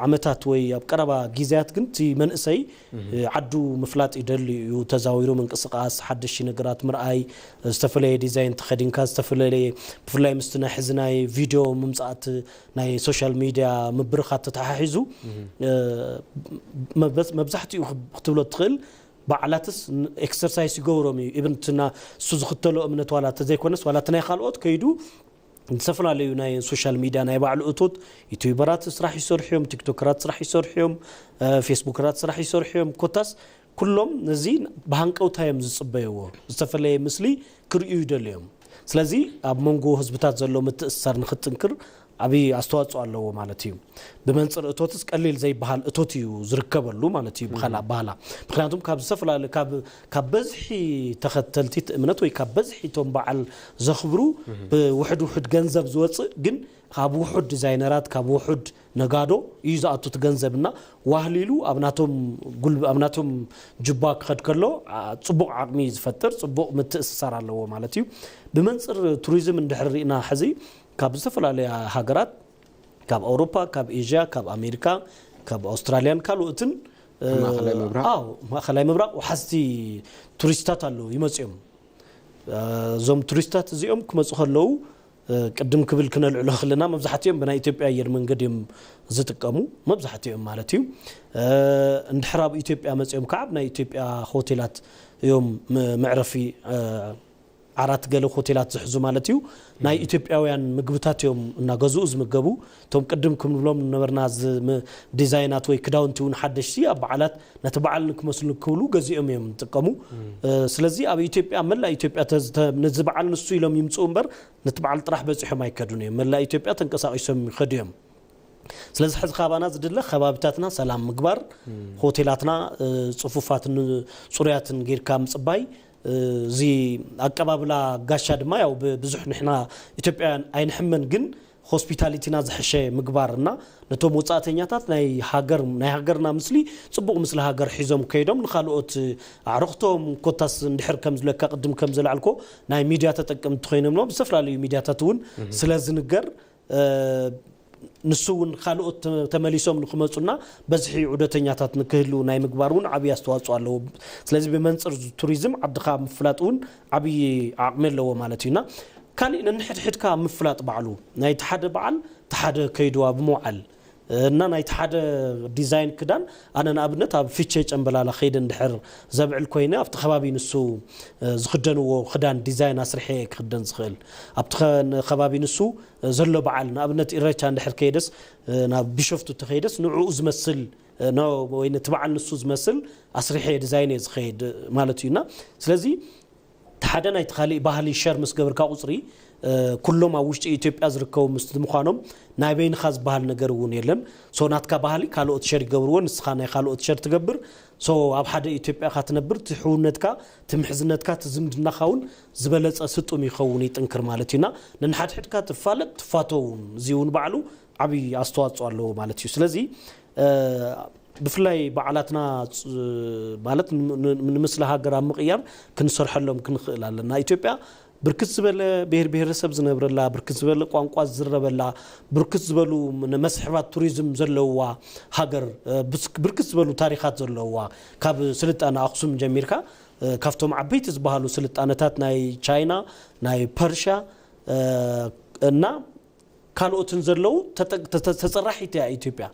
ዓመታት ወይ ኣብ ቀረባ ግዜያት ግን እቲ መንእሰይ ዓዱ ምፍላጥ ይደሊ እዩ። ተዛዊሩ ምንቅስቃስ ሓደሽቲ ነገራት ምርኣይ ዝተፈለየ ዲዛይን ተኸዲንካ ዝተፈለየ ብፍላይ ምስቲ ናይ ሕዚ ናይ ቪድዮ ምምፃእት ናይ ሶሻል ሚድያ ምብርኻት ተተሓሒዙ መብዛሕትኡ ክትብሎ ትኽእል በዓላትስ ኤክሰርሳይስ ይገብሮም እዩ። ኢብን እትና እሱ ዝኽተሎ እምነት ዋላ ተዘይኮነስ ዋላ እቲ ናይ ካልኦት ከይዱ ዝተፈላለዩ ናይ ሶሻል ሚድያ ናይ ባዕሉ እቶት ዩቱበራት ስራሕ ይሰርሑ እዮም፣ ቲክቶከራት ስራሕ ይሰርሑ እዮም፣ ፌስቡከራት ስራሕ ይሰርሑ እዮም። ኮታስ ኩሎም ነዚ ብሃንቀውታ እዮም ዝፅበይዎ። ዝተፈለየ ምስሊ ክርእዩ ይደልዮም። ስለዚ ኣብ መንጎ ህዝብታት ዘሎ ምትእስሳር ንክጥንክር ዓብዪ ኣስተዋፅኦ ኣለዎ ማለት እዩ። ብመንፅር እቶትስ ቀሊል ዘይበሃል እቶት እዩ ዝርከበሉ ማለት እዩ። ብካልእ ኣባህላ ምክንያቱም ካብ ዝተፈላለዩ ካብ በዝሒ ተኸተልቲ እቲ እምነት ወይ ካብ በዝሒ እቶም በዓል ዘኽብሩ ብውሕድ ውሕድ ገንዘብ ዝወፅእ ግን ካብ ውሑድ ዲዛይነራት ካብ ውሑድ ነጋዶ እዩ ዝኣቱ እቲ ገንዘብ እና ዋህሊሉ ኣብ ናቶም ጉልብ ኣብ ናቶም ጅባ ክኸድ ከሎ ጽቡቕ ዓቕሚ ዝፈጥር ጽቡቕ ምትእስሳር ኣለዎ ማለት እዩ። ብመንፅር ቱሪዝም እንድሕር ርኢና ሕዚ ካብ ዝተፈላለያ ሃገራት ካብ ኣውሮፓ ካብ ኤዥያ ካብ ኣሜሪካ ካብ ኣውስትራልያን ካልኦትን ማእኸላይ ምብራቕ ወሓዝቲ ቱሪስታት ኣለዉ ይመፅኦም። እዞም ቱሪስታት እዚኦም ክመፁ ከለዉ ቅድም ክብል ክነልዕሎ ከለና መብዛሕትኦም ብናይ ኢትዮጵያ ኣየር መንገድ እዮም ዝጥቀሙ፣ መብዛሕትኦም ማለት እዩ። እንድሕር ኣብ ኢትዮጵያ መፅኦም ከዓ ብናይ ኢትዮጵያ ሆቴላት እዮም መዕረፊ ዓራት ገለ ሆቴላት ዝሕዙ ማለት እዩ። ናይ ኢትዮጵያውያን ምግብታት እዮም እናገዝኡ ዝምገቡ። እቶም ቅድም ክንብሎም ነበርና ዲዛይናት ወይ ክዳውንቲ እውን ሓደሽቲ ኣብ በዓላት ነቲ በዓል ንክመስሉ ክብሉ ገዚኦም እዮም ዝጥቀሙ። ስለዚ ኣብ ኢትዮጵያ መላእ ኢትዮጵያ ነዚ በዓል ንሱ ኢሎም ይምፅኡ እምበር ነቲ በዓል ጥራሕ በፂሖም ኣይከዱን እዮም። መላእ ኢትዮጵያ ተንቀሳቒሶም ይኸዱ እዮም። ስለዚ ሕዚ ካባና ዝድለ ከባቢታትና ሰላም ምግባር፣ ሆቴላትና ፅፉፋትን ፅሩያትን ጌርካ ምፅባይ፣ እዚ ኣቀባብላ ጋሻ ድማ ያው ብዙሕ ንሕና ኢትዮጵያውያን ኣይንሕመን፣ ግን ሆስፒታሊቲና ዝሐሸ ምግባር እና ነቶም ወፃእተኛታት ናይ ሃገር ናይ ሃገርና ምስሊ ፅቡቕ ምስሊ ሃገር ሒዞም ከይዶም ንካልኦት ኣዕርኽቶም ኮታስ እንድሕር ከም ዝለካ ቅድም ከም ዘላዕልኮ ናይ ሚድያ ተጠቀምቲ ኮይኖም ሎም ዝተፈላለዩ ሚድያታት እውን ስለ ዝንገር ንሱ እውን ካልኦት ተመሊሶም ንክመፁና በዝሒ ዑደተኛታት ንክህሉ ናይ ምግባር እውን ዓብዪ ኣስተዋፅኦ ኣለዎ። ስለዚ ብመንፅር ቱሪዝም ዓድኻ ምፍላጥ እውን ዓብዪ ዓቕሚ ኣለዎ ማለት እዩና። ካሊእ ነንሕድሕድካ ምፍላጥ ባዕሉ ናይቲ ሓደ በዓል ተሓደ ከይድዋ ብምውዓል እና ናይቲ ሓደ ዲዛይን ክዳን ኣነ ንኣብነት ኣብ ፊቼ ጨምበላላ ከይደ እንድሕር ዘብዕል ኮይነ ኣብቲ ከባቢ ንሱ ዝክደንዎ ክዳን ዲዛይን ኣስርሐ ክክደን ዝኽእል ኣብቲ ከባቢ ንሱ ዘሎ በዓል ንኣብነት ኢረቻ እንድሕር ከይደስ ናብ ቢሾፍቱ ተኸይደስ ንዕኡ ዝመስል ወይ ነቲ በዓል ንሱ ዝመስል ኣስርሐ ዲዛይን እየ ዝኸይድ ማለት እዩና። ስለዚ ሓደ ናይቲ ካሊእ ባህሊ ሸር ምስ ገበርካ ቁፅሪ ኩሎም ኣብ ውሽጢ ኢትዮጵያ ዝርከቡ ምስ ምዃኖም ናይ በይንኻ ዝበሃል ነገር እውን የለን። ሶ ናትካ ባህሊ ካልኦት ሸር ይገብርዎ፣ ንስኻ ናይ ካልኦት ሸር ትገብር። ሶ ኣብ ሓደ ኢትዮጵያ ካ ትነብር ትሕውነትካ ትምሕዝነትካ ትዝምድናኻ እውን ዝበለፀ ስጡም ይኸውን ይጥንክር ማለት እዩና። ነንሓድሕድካ ትፋለጥ ትፋተው እውን እዚ እውን ባዕሉ ዓብዪ ኣስተዋፅኦ ኣለዎ ማለት እዩ። ስለዚ ብፍላይ በዓላትና ማለት ንምስሊ ሃገር ኣብ ምቕያር ክንሰርሐሎም ክንኽእል ኣለና። ኢትዮጵያ ብርክት ዝበለ ብሔር ብሔረሰብ ዝነብረላ ብርክት ዝበለ ቋንቋ ዝዝረበላ ብርክት ዝበሉ መስሕባት ቱሪዝም ዘለዋ ሃገር ብርክት ዝበሉ ታሪኻት ዘለዋ ካብ ስልጣነ ኣክሱም ጀሚርካ ካብቶም ዓበይቲ ዝበሃሉ ስልጣነታት ናይ ቻይና ናይ ፐርሻ እና ካልኦትን ዘለዉ ተፀራሒት እያ ኢትዮጵያ።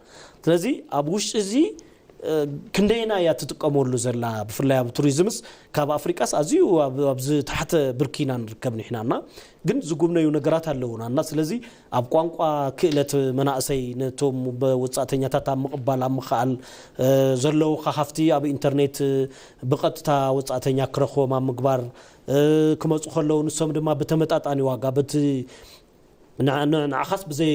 ስለዚ ኣብ ውሽጢ እዚ ክንደይና እያ ትጥቀመሉ ዘላ ብፍላይ ኣብ ቱሪዝምስ ካብ ኣፍሪቃስ ኣዝዩ ኣብዚ ታሕተ ብርኪ ኢና ንርከብ ንሕናና ግን ዝጉብነዩ ነገራት ኣለዉና እና ስለዚ ኣብ ቋንቋ ክእለት መናእሰይ ነቶም ወፃእተኛታት ኣብ ምቕባል ኣብ ምኽኣል ዘለዉ ካሃፍቲ ኣብ ኢንተርኔት ብቐጥታ ወፃእተኛ ክረኽቦም ኣብ ምግባር ክመፁ ከለዉ ንሶም ድማ ብተመጣጣኒ ዋጋ በቲ ንዓኻስ ብዘይ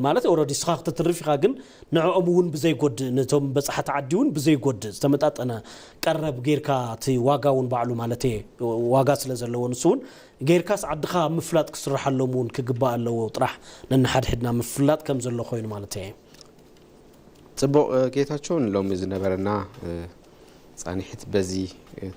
ማለት ኦረዲ ስኻ ክትትርፍ ኢኻ ግን ንዕኦም እውን ብዘይጎድእ ነቶም በፃሕቲ ዓዲ እውን ብዘይጎድእ ዝተመጣጠነ ቀረብ ጌርካ እቲ ዋጋ እውን ባዕሉ ማለት እየ ዋጋ ስለ ዘለዎ ንሱ እውን ጌርካስ ዓድኻ ምፍላጥ ክስርሓሎም እውን ክግባእ ኣለዎ ጥራሕ ነንሓድሕድና ምፍላጥ ከም ዘሎ ኮይኑ ማለት እየ። ፅቡቕ ጌታቸው ንሎሚ ዝነበረና ፃንሒት በዚ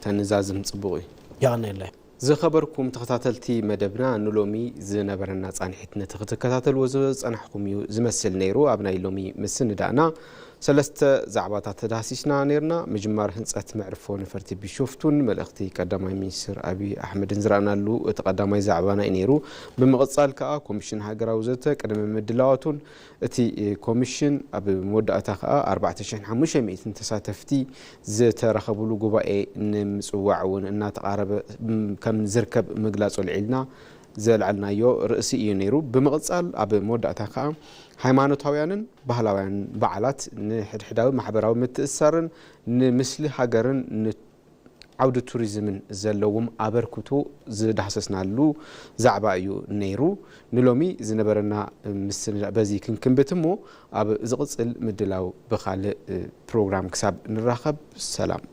ተንዛዝም ፅቡቕ እዩ። ያኔለ ዝኸበርኩም ተኸታተልቲ መደብና ንሎሚ ዝነበረና ፃንሒት ነቲ ክትከታተልዎ ዝፀናሕኩም እዩ ዝመስል ነይሩ። ኣብ ናይ ሎሚ ምስንዳእና ሰለስተ ዛዕባታት ተዳህሲስና ነይርና። ምጅማር ህንፀት መዕርፎ ነፈርቲ ቢሾፍቱን መልእኽቲ ቀዳማይ ሚኒስትር ኣብይ ኣሕመድን ዝረኣናሉ እቲ ቀዳማይ ዛዕባና እዩ ነይሩ። ብምቕፃል ከዓ ኮሚሽን ሃገራዊ ዘተ ቅድሚ ምድላዋቱን እቲ ኮሚሽን ኣብ መወዳእታ ከዓ ኣርባዕተ ሽሕን ሓሙሽተ ሚእትን ተሳተፍቲ ዝተረኸብሉ ጉባኤ ንምፅዋዕ እውን እናተቓረበ ከም ዝርከብ ምግላፁ ኣልዒልና ዘልዓልናዮ ርእሲ እዩ ነይሩ። ብምቕፃል ኣብ መወዳእታ ከዓ ሃይማኖታውያንን ባህላውያን በዓላት ንሕድሕዳዊ ማሕበራዊ ምትእስሳርን ንምስሊ ሃገርን ዓውዲ ቱሪዝምን ዘለዎም ኣበርክቶ ዝዳህሰስናሉ ዛዕባ እዩ ነይሩ። ንሎሚ ዝነበረና ምስንዳእ በዚ ክንክንብት እሞ ኣብ ዝቕፅል ምድላው ብኻልእ ፕሮግራም ክሳብ ንራኸብ ሰላም።